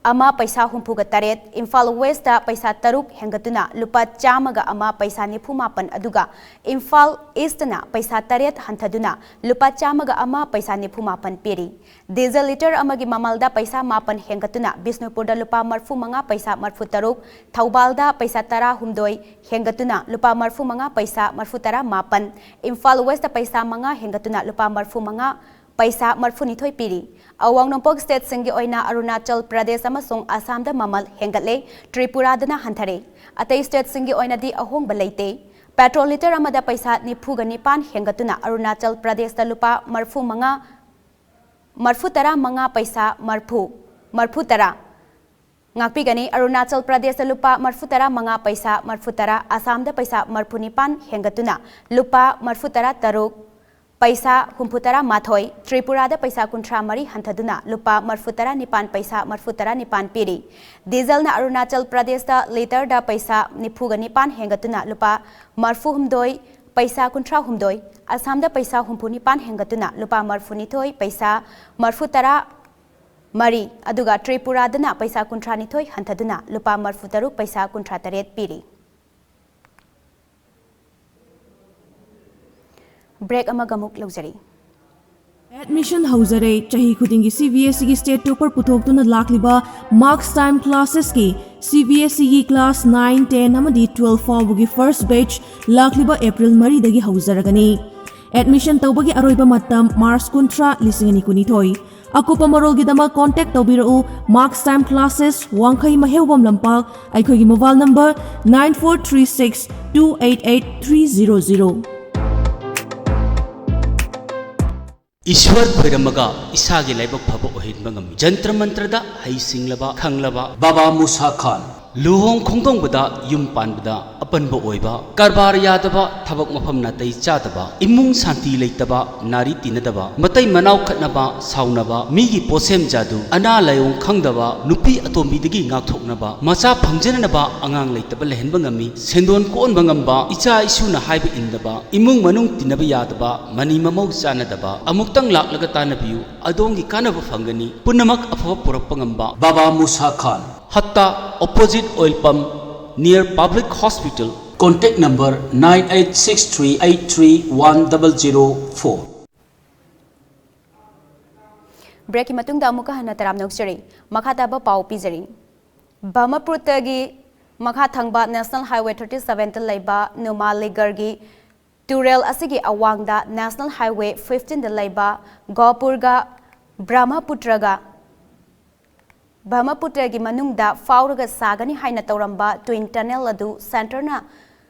ꯑꯃ ꯄꯩꯁꯥ ꯍꯨꯝꯐꯨꯒ ꯇꯔꯦꯠ, ꯏꯝꯐꯥꯜ Westꯇ ꯄꯩꯁꯥ ꯇꯔꯨꯛ ꯍꯦꯟꯒꯠꯇꯨꯅ ꯂꯨꯄꯥ ꯆꯥꯝꯃꯒ ꯑꯃ ꯄꯩꯁꯥ ꯅꯤꯐꯨ ꯃꯥꯄꯟ, ꯑꯗꯨꯒ ꯏꯝꯐꯥꯜ Eastꯅ ꯄꯩꯁꯥ ꯇꯔꯦꯠ ꯍꯟꯊꯗꯨꯅ ꯂꯨꯄꯥ ꯆꯥꯝꯃꯒ ꯑꯃ ꯄꯩꯁꯥ ꯅꯤꯐꯨ ꯃꯥꯄꯟ ꯄꯤꯔꯤ꯫ Diesel litre ꯑꯃꯒꯤ ꯃꯃꯜꯗ ꯄꯩꯁꯥ ꯃꯥꯄꯟ ꯍꯦꯟꯒꯠꯇꯨꯅ ꯕꯤꯁꯅꯨꯄꯨꯔꯗ ꯂꯨꯄꯥ ꯃꯔꯐꯨ ꯃꯉꯥ ꯄꯩꯁꯥ ꯃꯔꯐꯨ ꯇꯔꯨꯛ, ꯊꯧꯕꯥꯜꯗ ꯄꯩꯁꯥ ꯇꯔꯥ ꯍꯨꯝꯗꯣꯏ ꯍꯦꯟꯒꯠꯇꯨꯅ ꯂꯨꯄꯥ ꯃꯔꯐꯨ ꯃꯉꯥ ꯄꯩꯁꯥ ꯃꯔꯐꯨ ꯇꯔꯥ ꯃꯥꯄꯟ, ꯏꯝꯐꯥꯜ Westꯇ ꯄꯩꯁꯥ ꯃꯉꯥ ꯍꯦꯟꯒꯠꯇꯨꯅ ꯂꯨꯄꯥ ꯃꯔꯐꯨ ꯃꯉꯥ ꯄꯩꯁꯥ ꯃꯔꯐꯨ ꯅꯤꯊꯣꯏ ꯄꯤꯔꯤ꯫ ꯑꯋꯥꯡ ꯅꯣꯡꯄꯣꯛ stateꯁꯤꯡꯒꯤ ꯑꯣꯏꯅ ꯑꯔꯨꯅꯥꯆꯜ ꯄ꯭ꯔꯗꯦꯁ ꯑꯃꯁꯨꯡ ꯑꯁꯥꯝꯗ ꯃꯃꯜ ꯍꯦꯟꯒꯠꯂꯦ, ꯇ꯭ꯔꯤꯄꯨꯔꯥꯗꯅ ꯍꯟꯊꯔꯦ꯫ ꯑꯇꯩ stateꯁꯤꯡꯒꯤ ꯑꯣꯏꯅꯗꯤ ꯑꯍꯣꯡꯕ ꯂꯩꯇꯦ꯫ Petrol litre ꯑꯃꯗ ꯄꯩꯁꯥ ꯅꯤꯐꯨꯒ ꯅꯤꯄꯥꯟ ꯍꯦꯟꯒꯠꯇꯨꯅ ꯑꯔꯨꯅꯥꯆꯜ ꯄ꯭ꯔꯗꯦꯁꯇ ꯂꯨꯄꯥ ꯃꯔꯐꯨ ꯃꯉꯥ, ꯃꯔꯐꯨ ꯇꯔꯥ ꯃꯉꯥ ꯄꯩꯁꯥ ꯃꯔꯐꯨ, ꯃꯔꯐꯨ ꯇꯔꯥ, ꯉꯥꯛꯄꯤꯒꯅꯤ꯫ ꯑꯔꯨꯅꯥꯆꯜ ꯄ꯭ꯔꯗꯦꯁꯇ ꯂꯨꯄꯥ ꯃꯔꯐꯨ ꯇꯔꯥ ꯃꯉꯥ ꯄꯩꯁꯥ ꯃꯔꯐꯨ ꯇꯔꯥ, ꯑꯁꯥꯝꯗ ꯄꯩꯁꯥ ꯃꯔꯐꯨ ꯅꯤꯄꯥꯟ ꯍꯦꯟꯒꯠꯇꯨꯅ ꯂꯨꯄꯥ ꯃꯔꯐꯨ ꯇꯔꯥ ꯇꯔꯨꯛ ꯄꯩꯁꯥ ꯍꯨꯝꯐꯨ ꯇꯔꯥ ꯃꯥꯊꯣꯏ, ꯇ꯭ꯔꯤꯄꯨꯔꯥꯗ ꯄꯩꯁꯥ ꯀꯨꯟꯊ꯭ꯔꯥ ꯃꯔꯤ ꯍꯟꯊꯗꯨꯅ ꯂꯨꯄꯥ ꯃꯔꯐꯨ ꯇꯔꯥ ꯅꯤꯄꯥꯟ ꯄꯩꯁꯥ ꯃꯔꯐꯨ ꯇꯔꯥ ꯅꯤꯄꯥꯟ ꯄꯤꯔꯤ꯫ Dieselꯅ ꯑꯔꯨꯅꯥꯆꯜ ꯄ꯭ꯔꯗꯦꯁꯇ litreꯗ ꯄꯩꯁꯥ ꯅꯤꯐꯨꯒ ꯅꯤꯄꯥꯟ ꯍꯦꯟꯒꯠꯇꯨꯅ ꯂꯨꯄꯥ ꯃꯔꯐꯨ ꯍꯨꯝꯗꯣꯏ ꯄꯩꯁꯥ ꯀꯨꯟꯊ꯭ꯔꯥ ꯍꯨꯝꯗꯣꯏ, ꯑꯁꯥꯝꯗ ꯄꯩꯁꯥ ꯍꯨꯝꯐꯨ ꯅꯤꯄꯥꯟ ꯍꯦꯟꯒꯠꯇꯨꯅ ꯂꯨꯄꯥ ꯃꯔꯐꯨ ꯅꯤꯊꯣꯏ ꯄꯩꯁꯥ ꯃꯔꯐꯨ ꯇꯔꯥ ꯃꯔꯤ, ꯑꯗꯨꯒ ꯇ꯭ꯔꯤꯄꯨꯔꯥꯗꯅ ꯄꯩꯁꯥ ꯀꯨꯟꯊ꯭ꯔꯥ ꯅꯤꯊꯣꯏ ꯍꯟꯊꯗꯨꯅ ꯂꯨꯄꯥ ꯃꯔꯤꯐꯨ ꯇꯔꯨꯛ ꯄꯩꯁꯥ ꯀꯨꯟꯊ꯭ꯔꯥ ꯇꯔꯦꯠ ꯄꯤꯔꯤ꯫ ꯕ꯭ꯔꯦꯛ ꯑꯃꯒ ꯑꯃꯨꯛ ꯂꯧꯖꯔꯤ꯫ ꯑꯦꯗꯃꯤꯁꯟ ꯍꯧꯖꯔꯦ꯫ ꯆꯍꯤ ꯈꯨꯗꯤꯡꯒꯤ ꯁꯤ ꯕꯤ ꯑꯦꯁ ꯏꯒꯤ ꯁ꯭ꯇꯦꯠ ꯇꯣꯄꯔ ꯄꯨꯊꯣꯛꯇꯨꯅ ꯂꯥꯛꯂꯤꯕ ꯃꯥꯔꯛꯁ ꯇꯥꯏꯝ ꯀ꯭ꯂꯥꯁꯦꯁꯀꯤ ꯁꯤ ꯕꯤ ꯑꯦꯁ ꯏꯒꯤ ꯀ꯭ꯂꯥꯁ ꯅꯥꯏꯟ, ꯇꯦꯟ ꯑꯃꯗꯤ ꯇꯨꯋꯦꯜꯐ ꯐꯥꯎꯕꯒꯤ ꯐꯥꯔꯁ ꯕꯦꯆ ꯂꯥꯛꯂꯤꯕ ꯑꯦꯄ꯭ꯔꯤꯜ ꯃꯔꯤꯗꯒꯤ ꯍꯧꯖꯔꯒꯅꯤ꯫ ꯑꯦꯗꯃꯤꯁꯟ ꯇꯧꯕꯒꯤ ꯑꯔꯣꯏꯕ ꯃꯇꯝ ꯃꯥꯔꯆ ꯀꯨꯟꯊ꯭ꯔꯥ, ꯂꯤꯁꯤꯡ ꯑꯅꯤ ꯀꯨꯟꯅꯤꯊꯣꯏ꯫ ꯑꯀꯨꯞꯄ ꯃꯔꯣꯜꯒꯤꯗꯃꯛ ꯀꯣꯟꯇꯦꯛ ꯇꯧꯕꯤꯔꯛꯎ꯫ ꯃꯥꯔꯛꯁ ꯇꯥꯏꯝ ꯀ꯭ꯂꯥꯁꯦꯁ, ꯋꯥꯡꯈꯩ ꯃꯍꯦꯎꯕꯝ ꯂꯝꯄꯥꯛ, ꯑꯩꯈꯣꯏꯒꯤ mobile number nine four three six two eight eight three zero zero꯫ ꯏꯁ꯭ꯋꯔ ꯈꯣꯏꯔꯝꯃꯒ ꯏꯁꯥꯒꯤ ꯂꯥꯏꯕꯛ ꯐꯕ ꯑꯣꯏꯍꯟꯕ ꯉꯝꯃꯤ꯫ ꯖꯟꯇ꯭ꯔ ꯃꯟꯇ꯭ꯔꯗ ꯍꯩꯁꯤꯡꯂꯕ, ꯈꯪꯂꯕ ꯕꯥꯕꯥ ꯃꯨꯁꯥ ꯈꯥꯟ꯫ ꯂꯨꯍꯣꯡ ꯈꯣꯡꯗꯣꯡꯕꯗ, ꯌꯨꯝ ꯄꯥꯟꯕꯗ ꯑꯄꯟꯕ ꯑꯣꯏꯕ, ꯀꯔꯕꯥꯔ ꯌꯥꯗꯕ, ꯊꯕꯛ ꯃꯐꯝ ꯅꯥꯇꯩ ꯆꯥꯗꯕ, ꯏꯃꯨꯡ ꯁꯥꯟꯇꯤ ꯂꯩꯇꯕ, ꯅꯥꯔꯤ ꯇꯤꯟꯅꯗꯕ, ꯃꯇꯩ ꯃꯅꯥꯎ ꯈꯠꯅꯕ, ꯁꯥꯎꯅꯕ, ꯃꯤꯒꯤ ꯄꯣꯠꯁꯦꯝ ꯖꯥꯗꯨ, ꯑꯅꯥ ꯂꯥꯏꯑꯣꯡ ꯈꯪꯗꯕ, ꯅꯨꯄꯤ ꯑꯇꯣꯝꯕꯤꯗꯒꯤ ꯉꯥꯛꯊꯣꯛꯅꯕ, ꯃꯆꯥ ꯐꯪꯖꯅꯅꯕ ꯑꯉꯥꯡ ꯂꯩꯇꯕ ꯂꯩꯍꯟꯕ ꯉꯝꯃꯤ꯫ ꯁꯦꯟꯗꯣꯟ ꯀꯣꯛꯍꯟꯕ ꯉꯝꯕ, ꯏꯆꯥ ꯏꯁꯨꯅ ꯍꯥꯏꯕ ꯏꯟꯗꯕ, ꯏꯃꯨꯡ ꯃꯅꯨꯡ ꯇꯤꯟꯅꯕ ꯌꯥꯗꯕ, ꯃꯅꯤ ꯃꯃꯧ ꯆꯥꯟꯅꯗꯕ, ꯑꯃꯨꯛꯇꯪ ꯂꯥꯛꯂꯒ ꯇꯥꯟꯅꯕꯤꯌꯨ, ꯑꯗꯣꯝꯒꯤ ꯀꯥꯟꯅꯕ ꯐꯪꯒꯅꯤ꯫ ꯄꯨꯝꯅꯃꯛ ꯑꯐꯕ ꯄꯨꯔꯛꯄ ꯉꯝꯕ꯫ ꯕꯥꯕꯥ ꯃꯨꯁꯥ ꯈꯥꯟ꯫ ꯍꯠꯇꯥ, opposite oil pump, near public hospital. Contact number nine eight six three eight three one double zero four. ꯕ꯭ꯔꯦꯛꯀꯤ ꯃꯇꯨꯡꯗ ꯑꯃꯨꯛꯀ ꯍꯟꯅ ꯇꯔꯥꯝꯅ ꯑꯣꯛꯆꯔꯤ꯫ ꯃꯈꯥ ꯇꯥꯕ ꯄꯥꯎ ꯄꯤꯖꯔꯤ꯫ ꯕ꯭ꯔꯍꯃꯄꯨꯇ꯭ꯔꯒꯤ ꯃꯈꯥ ꯊꯪꯕ National Highway thirty sevenꯇ ꯂꯩꯕ ꯅꯨꯃꯥꯂꯤꯒꯔꯒꯤ ꯇꯨꯔꯦꯜ ꯑꯁꯤꯒꯤ ꯑꯋꯥꯡꯗ National Highway fifteenꯗ ꯂꯩꯕ ꯒꯣꯄꯨꯔꯒ ꯕ꯭ꯔꯍꯃꯄꯨꯇ꯭ꯔꯒ, ꯕ꯭ꯔꯍꯃꯄꯨꯇ꯭ꯔꯒꯤ ꯃꯅꯨꯡꯗ ꯐꯥꯎꯔꯒ ꯁꯥꯒꯅꯤ ꯍꯥꯏꯅ ꯇꯧꯔꯝꯕ twin tunnel ꯑꯗꯨ centreꯅ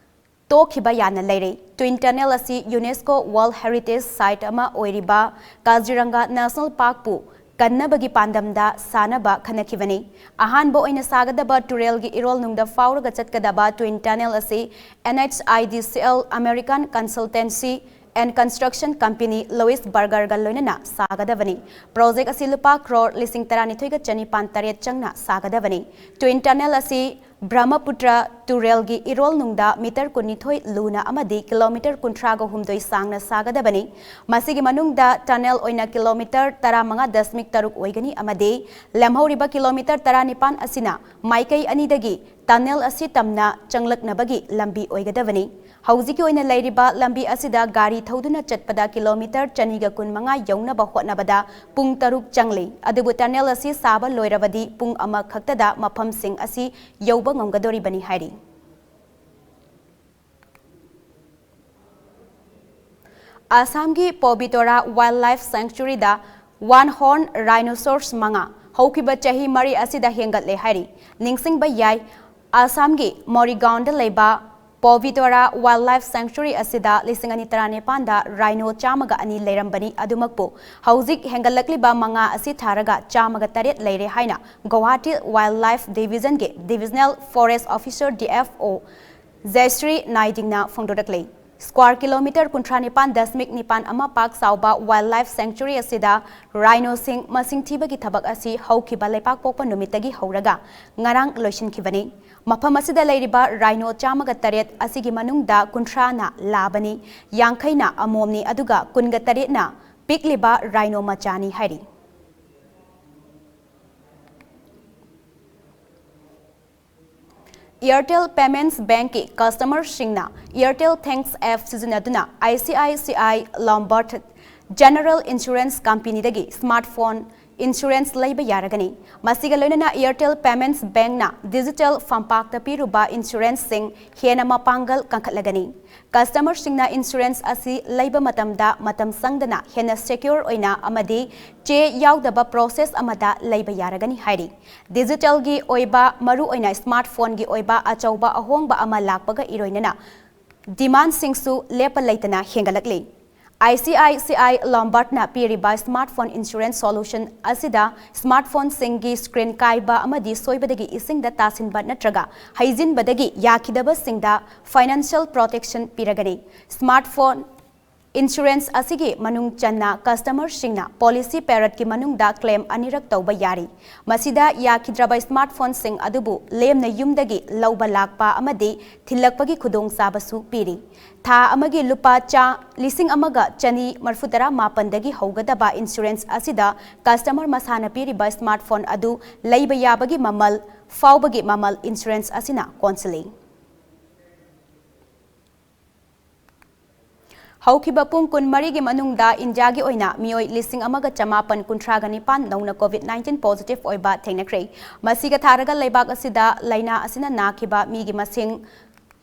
ꯇꯣꯛꯈꯤꯕ ꯌꯥꯅ ꯂꯩꯔꯦ꯫ Twin tunnel ꯑꯁꯤ UNESCO World Heritage Site ꯑꯃ ꯑꯣꯏꯔꯤꯕ ꯀꯥꯖꯤꯔꯪꯒꯥ National Parkꯄꯨ ꯀꯟꯅꯕꯒꯤ ꯄꯥꯟꯗꯝꯗ ꯁꯥꯅꯕ ꯈꯟꯅꯈꯤꯕꯅꯤ꯫ ꯑꯍꯥꯟꯕ ꯑꯣꯏꯅ ꯁꯥꯒꯗꯕ ꯇꯨꯔꯦꯜꯒꯤ ꯏꯔꯣꯜꯅꯨꯡꯗ ꯐꯥꯎꯔꯒ ꯆꯠꯀꯗꯕ twin tunnel ꯑꯁꯤ N H I D C L, American Consultancy and Construction Company Louis Bergerꯒ ꯂꯣꯏꯅꯅ ꯁꯥꯒꯗꯕꯅꯤ꯫ Project ꯑꯁꯤ ꯂꯨꯄꯥ ꯀ꯭ꯔꯣꯔ ꯂꯤꯁꯤꯡ ꯇꯔꯥꯅꯤꯊꯣꯏꯒ ꯆꯅꯤꯄꯥꯟ ꯇꯔꯦꯠ ꯆꯪꯅ ꯁꯥꯒꯗꯕꯅꯤ꯫ Twin tunnel ꯑꯁꯤ ꯕ꯭ꯔꯍꯃꯄꯨꯇ꯭ꯔ ꯇꯨꯔꯦꯜꯒꯤ ꯏꯔꯣꯜ ꯅꯨꯡꯗ ꯃꯤꯇꯔ ꯀꯨꯟꯅꯤꯊꯣꯏ ꯂꯨꯅ ꯑꯃꯗꯤ ꯀꯤꯂꯣꯃꯤꯇꯔ ꯀꯨꯟꯊ꯭ꯔꯥꯒ ꯍꯨꯝꯗꯣꯏ ꯁꯥꯡꯅ ꯁꯥꯒꯗꯕꯅꯤ꯫ ꯃꯁꯤꯒꯤ ꯃꯅꯨꯡꯗ ꯇꯅꯦꯜ ꯑꯣꯏꯅ ꯀꯤꯂꯣꯃꯤꯇꯔ ꯇꯔꯥꯃꯉꯥ ꯗꯁꯃꯤꯛ ꯇꯔꯨꯛ ꯑꯣꯏꯒꯅꯤ ꯑꯃꯗꯤ ꯂꯦꯝꯍꯧꯔꯤꯕ ꯀꯤꯂꯣꯃꯤꯇꯔ ꯇꯔꯥꯅꯤꯄꯥꯟ ꯑꯁꯤꯅ ꯃꯥꯏꯀꯩ ꯑꯅꯤꯗꯒꯤ ꯇꯅꯦꯜ ꯑꯁꯤ ꯇꯝꯅ ꯆꯪꯂꯛꯅꯕꯒꯤ ꯂꯝꯕꯤ ꯑꯣꯏꯒꯗꯕꯅꯤ꯫ ꯍꯧꯖꯤꯛꯀꯤ ꯑꯣꯏꯅ ꯂꯩꯔꯤꯕ ꯂꯝꯕꯤ ꯑꯁꯤꯗ ꯒꯥꯔꯤ ꯊꯧꯗꯨꯅ ꯆꯠꯄꯗ ꯀꯤꯂꯣꯃꯤꯇꯔ ꯆꯅꯤꯒ ꯀꯨꯟꯃꯉꯥ ꯌꯧꯅꯕ ꯍꯣꯠꯅꯕꯗ ꯄꯨꯡ ꯇꯔꯨꯛ ꯆꯪꯂꯤ꯫ ꯑꯗꯨꯕꯨ ꯇꯅꯦꯜ ꯑꯁꯤ ꯁꯥꯕ ꯂꯣꯏꯔꯕꯗꯤ ꯄꯨꯡ ꯑꯃꯈꯛꯇꯗ ꯃꯐꯝꯁꯤꯡ ꯑꯁꯤ ꯌꯧꯕ ꯉꯝꯒꯗꯣꯔꯤꯕꯅꯤ ꯍꯥꯏꯔꯤ꯫ ꯑꯁꯥꯝꯒꯤ ꯄꯣꯕꯤꯇꯣꯔꯥ ꯋꯥꯏꯜꯗ ꯂꯥꯏꯐ ꯁꯦꯡꯆꯨꯔꯤꯗ ꯋꯥꯟ ꯍꯣꯔꯟ ꯔꯥꯏꯅꯣꯁꯣꯔꯁ ꯃꯉꯥ ꯍꯧꯈꯤꯕ ꯆꯍꯤ ꯃꯔꯤ ꯑꯁꯤꯗ ꯍꯦꯟꯒꯠꯂꯦ ꯍꯥꯏꯔꯤ꯫ ꯅꯤꯡꯁꯤꯡꯕ ꯌꯥꯏ, ꯑꯁꯥꯝꯒꯤ ꯃꯣꯔꯤꯒꯥꯎꯟꯗ ꯂꯩꯕ ꯄꯣꯕꯤꯇꯣꯔꯥ ꯋꯥꯏꯜꯗ ꯂꯥꯏꯐ ꯁꯦꯡꯆꯨꯔꯤ ꯑꯁꯤꯗ ꯂꯤꯁꯤꯡ ꯑꯅꯤ ꯇꯔꯥꯅꯤꯄꯥꯟꯗ ꯔꯥꯏꯅꯣ ꯆꯥꯝꯃꯒ ꯑꯅꯤ ꯂꯩꯔꯝꯕꯅꯤ꯫ ꯑꯗꯨꯃꯛꯄꯨ ꯍꯧꯖꯤꯛ ꯍꯦꯟꯒꯠꯂꯛꯂꯤꯕ ꯃꯉꯥ ꯑꯁꯤ ꯊꯥꯔꯒ ꯆꯥꯝꯃꯒ ꯇꯔꯦꯠ ꯂꯩꯔꯦ ꯍꯥꯏꯅ ꯒꯧꯍꯥꯇꯤ ꯋꯥꯏꯜꯗ ꯂꯥꯏꯐ ꯗꯤꯚꯤꯖꯟꯒꯤ divisional forest officer, D F O, Jayashree ꯅꯥꯏꯗꯤꯡꯅ ꯐꯣꯡꯗꯣꯔꯛꯂꯤ꯫ Square kilometre ꯀꯨꯟꯊ꯭ꯔꯥ ꯅꯤꯄꯥꯟ ꯗꯁꯃꯤꯛ ꯅꯤꯄꯥꯟ ꯑꯃ ꯄꯥꯛ ꯆꯥꯎꯕ ꯋꯥꯏꯜꯗ ꯂꯥꯏꯐ ꯁꯦꯡꯆꯨꯔꯤ ꯑꯁꯤꯗ ꯔꯥꯏꯅꯣꯁꯤꯡ ꯃꯁꯤꯡ ꯊꯤꯕꯒꯤ ꯊꯕꯛ ꯑꯁꯤ ꯍꯧꯈꯤꯕ ꯂꯩꯄꯥꯛꯄꯣꯛꯄ ꯅꯨꯃꯤꯠꯇꯒꯤ ꯍꯧꯔꯒ ꯉꯔꯥꯡ ꯂꯣꯏꯁꯤꯟꯈꯤꯕꯅꯤ꯫ ꯃꯐꯝ ꯑꯁꯤꯗ ꯂꯩꯔꯤꯕ ꯔꯥꯏꯅꯣ ꯆꯥꯝꯃꯒ ꯇꯔꯦꯠ ꯑꯁꯤꯒꯤ ꯃꯅꯨꯡꯗ ꯀꯨꯟꯊ꯭ꯔꯥꯅ ꯂꯥꯕꯅꯤ, ꯌꯥꯡꯈꯩꯅ ꯑꯃꯣꯝꯅꯤ, ꯑꯗꯨꯒ ꯀꯨꯟꯒ ꯇꯔꯦꯠꯅ ꯄꯤꯛꯂꯤꯕ ꯔꯥꯏꯅꯣ ꯃꯆꯥꯅꯤ ꯍꯥꯏꯔꯤ꯫ Airtel Payments Bankꯀꯤ ꯀꯁꯇꯃꯔꯁꯤꯡꯅ Airtel Thanks app ꯁꯤꯖꯤꯟꯅꯗꯨꯅ ꯑꯥꯏ C I C I Lombard General Insurance Companyꯗꯒꯤ ꯁ꯭ꯃꯥꯔꯠ ꯐꯣꯟ ꯏꯟꯁꯨꯔꯦꯟꯁ ꯂꯩꯕ ꯌꯥꯔꯒꯅꯤ꯫ ꯃꯁꯤꯒ ꯂꯣꯏꯅꯅ Airtel Payments Bankꯅ ꯗꯤꯖꯤꯇꯦꯜ ꯐꯝꯄꯥꯛꯇ ꯄꯤꯔꯨꯕ ꯏꯟꯁꯨꯔꯦꯟꯁꯁꯤꯡ ꯍꯦꯟꯅ ꯃꯄꯥꯡꯒꯜ ꯀꯟꯈꯠꯂꯒꯅꯤ꯫ ꯀꯁꯇꯃꯔꯁꯤꯡꯅ ꯏꯟꯁꯨꯔꯦꯟꯁ ꯑꯁꯤ ꯂꯩꯕ ꯃꯇꯝꯗ ꯃꯇꯝ ꯆꯪꯗꯅ ꯍꯦꯟꯅ ꯁꯦꯀ꯭ꯌꯣꯔ ꯑꯣꯏꯅ ꯑꯃꯗꯤ ꯆꯦ ꯌꯥꯎꯗꯕ ꯄ꯭ꯔꯣꯁꯦꯁ ꯑꯃꯗ ꯂꯩꯕ ꯌꯥꯔꯒꯅꯤ ꯍꯥꯏꯔꯤ꯫ ꯗꯤꯖꯤꯇꯦꯜꯒꯤ ꯑꯣꯏꯕ, ꯃꯔꯨꯑꯣꯏꯅ ꯁ꯭ꯃꯥꯔꯠ ꯐꯣꯟꯒꯤ ꯑꯣꯏꯕ ꯑꯆꯧꯕ ꯑꯍꯣꯡꯕ ꯑꯃ ꯂꯥꯛꯄꯒ ꯏꯔꯣꯏꯅꯅ ꯗꯤꯃꯥꯟꯁꯤꯡꯁꯨ ꯂꯦꯞꯄ ꯂꯩꯇꯅ ꯍꯦꯟꯒꯠꯂꯛꯂꯤ꯫ ꯑꯥꯏ ꯁꯤ ꯑꯥꯏ ꯁꯤ ꯑꯥꯏ Lombardꯅ ꯄꯤꯔꯤꯕ ꯁ꯭ꯃꯥꯔꯠ ꯐꯣꯟ ꯏꯟꯁꯨꯔꯦꯟꯁ ꯁꯣꯂꯨꯁꯟ ꯑꯁꯤꯗ ꯁ꯭ꯃꯥꯔꯠ ꯐꯣꯟꯁꯤꯡꯒꯤ ꯁ꯭ꯀ꯭ꯔꯤꯟ ꯀꯥꯏꯕ ꯑꯃꯗꯤ ꯁꯣꯏꯕꯗꯒꯤ ꯏꯁꯤꯡꯗ ꯇꯥꯁꯤꯟꯕ ꯅꯠꯇ꯭ꯔꯒ ꯍꯩꯖꯤꯟꯕꯗꯒꯤ ꯌꯥꯈꯤꯗꯕꯁꯤꯡꯗ ꯐꯥꯏꯅꯥꯟꯁꯤꯌꯦꯜ ꯄ꯭ꯔꯣꯇꯦꯛꯁꯟ ꯄꯤꯔꯒꯅꯤ꯫ ꯁ꯭ꯃꯥꯔꯠ ꯐꯣꯟ Insurance ꯑꯁꯤꯒꯤ ꯃꯅꯨꯡ ꯆꯟꯅ customerꯁꯤꯡꯅ policy periodꯀꯤ ꯃꯅꯨꯡꯗ claim ꯑꯅꯤꯔꯛ ꯇꯧꯕ ꯌꯥꯔꯤ꯫ ꯃꯁꯤꯗ ꯌꯥꯈꯤꯗ꯭ꯔꯕ smartphoneꯁꯤꯡ ꯑꯗꯨꯕꯨ ꯂꯦꯝꯅ ꯌꯨꯝꯗꯒꯤ ꯂꯧꯕ ꯂꯥꯛꯄ ꯑꯃꯗꯤ ꯊꯤꯜꯂꯛꯄꯒꯤ ꯈꯨꯗꯣꯡꯆꯥꯕꯁꯨ ꯄꯤꯔꯤ꯫ ꯊꯥ ꯑꯃꯒꯤ ꯂꯨꯄꯥ ꯆꯥ-, ꯂꯤꯁꯤꯡ ꯑꯃꯒ ꯆꯅꯤ ꯃꯔꯐꯨ ꯇꯔꯥ ꯃꯥꯄꯟꯗꯒꯤ ꯍꯧꯒꯗꯕ insurance ꯑꯁꯤꯗ customer ꯃꯁꯥꯅ ꯄꯤꯔꯤꯕ smartphone ꯑꯗꯨ ꯂꯩꯕ ꯌꯥꯕꯒꯤ ꯃꯃꯜ ꯐꯥꯎꯕꯒꯤ ꯃꯃꯜ insurance ꯑꯁꯤꯅ ꯀꯣꯟꯁꯤꯜꯂꯤ꯫ ꯍꯧꯈꯤꯕ ꯄꯨꯡ ꯀꯨꯟꯃꯔꯤꯒꯤ ꯃꯅꯨꯡꯗ ꯏꯟꯗꯤꯌꯥꯒꯤ ꯑꯣꯏꯅ ꯃꯤꯑꯣꯏ ꯂꯤꯁꯤꯡ ꯑꯃꯒ ꯆꯃꯥꯄꯟ ꯀꯨꯟꯊ꯭ꯔꯥꯒ ꯅꯤꯄꯥꯟ ꯅꯧꯅ COVID nineteen positive ꯑꯣꯏꯕ ꯊꯦꯡꯅꯈ꯭ꯔꯦ꯫ ꯃꯁꯤꯒ ꯊꯥꯔꯒ ꯂꯩꯕꯥꯛ ꯑꯁꯤꯗ ꯂꯥꯏꯅꯥ ꯑꯁꯤꯅ ꯅꯥꯈꯤꯕ ꯃꯤꯒꯤ ꯃꯁꯤꯡ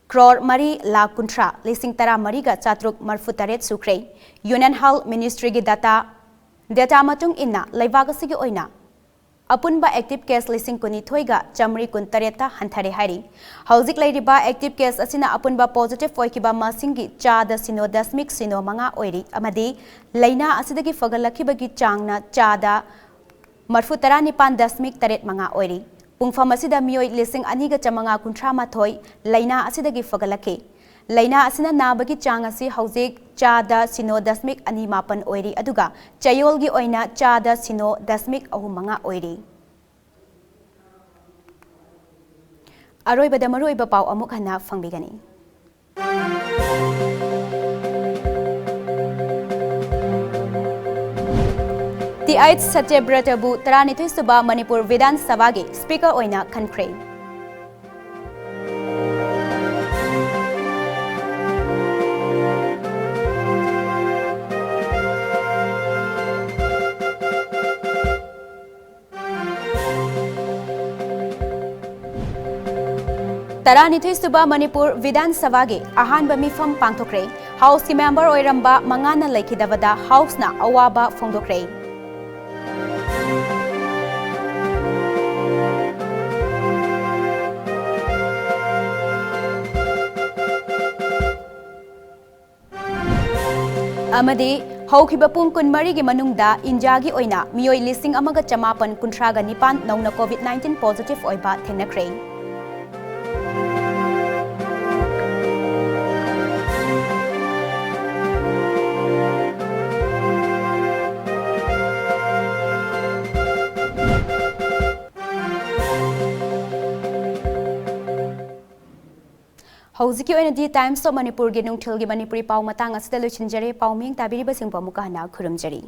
ꯀ꯭ꯔꯣꯔ ꯃꯔꯤ ꯂꯥꯈ ꯀꯨꯟꯊ꯭ꯔꯥ ꯂꯤꯁꯤꯡ ꯇꯔꯥꯃꯔꯤꯒ ꯆꯥꯇ꯭ꯔꯨꯛ ꯃꯔꯐꯨ ꯇꯔꯦꯠ ꯁꯨꯈ꯭ꯔꯦ꯫ Union Health Ministryꯒꯤ data, data ꯃꯇꯨꯡ ꯏꯟꯅ ꯂꯩꯕꯥꯛ ꯑꯁꯤꯒꯤ ꯑꯣꯏꯅ ꯑꯄꯨꯟꯕ active case ꯂꯤꯁꯤꯡ ꯀꯨꯟꯅꯤꯊꯣꯏꯒ ꯆꯥꯃꯔꯤ ꯀꯨꯟꯇꯔꯦꯠꯇ ꯍꯟꯊꯔꯦ ꯍꯥꯏꯔꯤ꯫ ꯍꯧꯖꯤꯛ ꯂꯩꯔꯤꯕ active case ꯑꯁꯤꯅ ꯑꯄꯨꯟꯕ positive ꯑꯣꯏꯈꯤꯕ ꯃꯁꯤꯡꯒꯤ ꯆꯥꯗ ꯁꯤꯅꯣ ꯗꯁꯃꯤꯛ ꯁꯤꯅꯣ ꯃꯉꯥ ꯑꯣꯏꯔꯤ ꯑꯃꯗꯤ ꯂꯥꯏꯅꯥ ꯑꯁꯤꯗꯒꯤ ꯐꯒꯠꯂꯛꯈꯤꯕꯒꯤ ꯆꯥꯡꯅ ꯆꯥꯗ ꯃꯔꯐꯨ ꯇꯔꯥꯅꯤꯄꯥꯟ ꯗꯁꯃꯤꯛ ꯇꯔꯦꯠ ꯃꯉꯥ ꯑꯣꯏꯔꯤ꯫ ꯄꯨꯡꯐꯝ ꯑꯁꯤꯗ ꯃꯤꯑꯣꯏ ꯂꯤꯁꯤꯡ ꯑꯅꯤꯒ ꯆꯥꯃꯉꯥ ꯀꯨꯟꯊ꯭ꯔꯥ ꯃꯥꯊꯣꯏ ꯂꯥꯏꯅꯥ ꯑꯁꯤꯗꯒꯤ ꯐꯒꯠꯂꯛꯈꯤ꯫ ꯂꯥꯏꯅꯥ ꯑꯁꯤꯅ ꯅꯥꯕꯒꯤ ꯆꯥꯡ ꯑꯁꯤ ꯍꯧꯖꯤꯛ ꯆꯥꯗ ꯁꯤꯅꯣ ꯗꯁꯃꯤꯛ ꯑꯅꯤ ꯃꯥꯄꯟ ꯑꯣꯏꯔꯤ, ꯑꯗꯨꯒ ꯆꯌꯣꯜꯒꯤ ꯑꯣꯏꯅ ꯆꯥꯗ ꯁꯤꯅꯣ ꯗꯁꯃꯤꯛ ꯑꯍꯨꯝ ꯃꯉꯥ ꯑꯣꯏꯔꯤ꯫ ꯑꯔꯣꯏꯕꯗ ꯃꯔꯨꯑꯣꯏꯕ ꯄꯥꯎ ꯑꯃꯨꯛ ꯍꯟꯅ ꯐꯪꯕꯤꯒꯅꯤ꯫ ꯇꯤ ꯑꯩꯆ ꯁꯇ꯭ꯌꯕ꯭ꯔꯇꯕꯨ ꯇꯔꯥꯅꯤꯊꯣꯏ ꯁꯨꯕ ꯃꯅꯤꯄꯨꯔ ꯕꯤꯙꯥꯟ ꯁꯚꯥꯒꯤ Speaker ꯑꯣꯏꯅ ꯈꯟꯈ꯭ꯔꯦ꯫ ꯇꯔꯥꯅꯤꯊꯣꯏ ꯁꯨꯕ ꯃꯅꯤꯄꯨꯔ ꯕꯤꯙꯥꯟ ꯁꯚꯥꯒꯤ ꯑꯍꯥꯟꯕ ꯃꯤꯐꯝ ꯄꯥꯡꯊꯣꯛꯈ꯭ꯔꯦ꯫ Houseꯀꯤ member ꯑꯣꯏꯔꯝꯕ ꯃꯉꯥꯅ ꯂꯩꯈꯤꯗꯕꯗ Houseꯅ ꯑꯋꯥꯕ ꯐꯣꯡꯗꯣꯛꯈ꯭ꯔꯦ꯫ ꯑꯃꯗꯤ ꯍꯧꯈꯤꯕ ꯄꯨꯡ ꯀꯨꯟꯃꯔꯤꯒꯤ ꯃꯅꯨꯡꯗ ꯏꯟꯗꯤꯌꯥꯒꯤ ꯑꯣꯏꯅ ꯃꯤꯑꯣꯏ ꯂꯤꯁꯤꯡ ꯑꯃꯒ ꯆꯃꯥꯄꯟ ꯀꯨꯟꯊ꯭ꯔꯥꯒ ꯅꯤꯄꯥꯟ ꯅꯧꯅ COVID nineteen positive ꯑꯣꯏꯕ ꯊꯦꯡꯅꯈ꯭ꯔꯦ꯫ ꯍꯧꯖꯤꯛꯀꯤ ꯑꯣꯏꯅꯗꯤ Times of Manipurꯒꯤ ꯅꯨꯡꯊꯤꯜꯒꯤ ꯃꯅꯤꯄꯨꯔꯤ ꯄꯥꯎ ꯃꯇꯥꯡ ꯑꯁꯤꯗ ꯂꯣꯏꯁꯤꯟꯖꯔꯦ꯫ ꯄꯥꯎ ꯃꯤꯡ ꯇꯥꯕꯤꯔꯤꯕꯁꯤꯡꯕꯨ ꯑꯃꯨꯛꯀ ꯍꯟꯅ ꯈꯨꯔꯨꯝꯖꯔꯤ꯫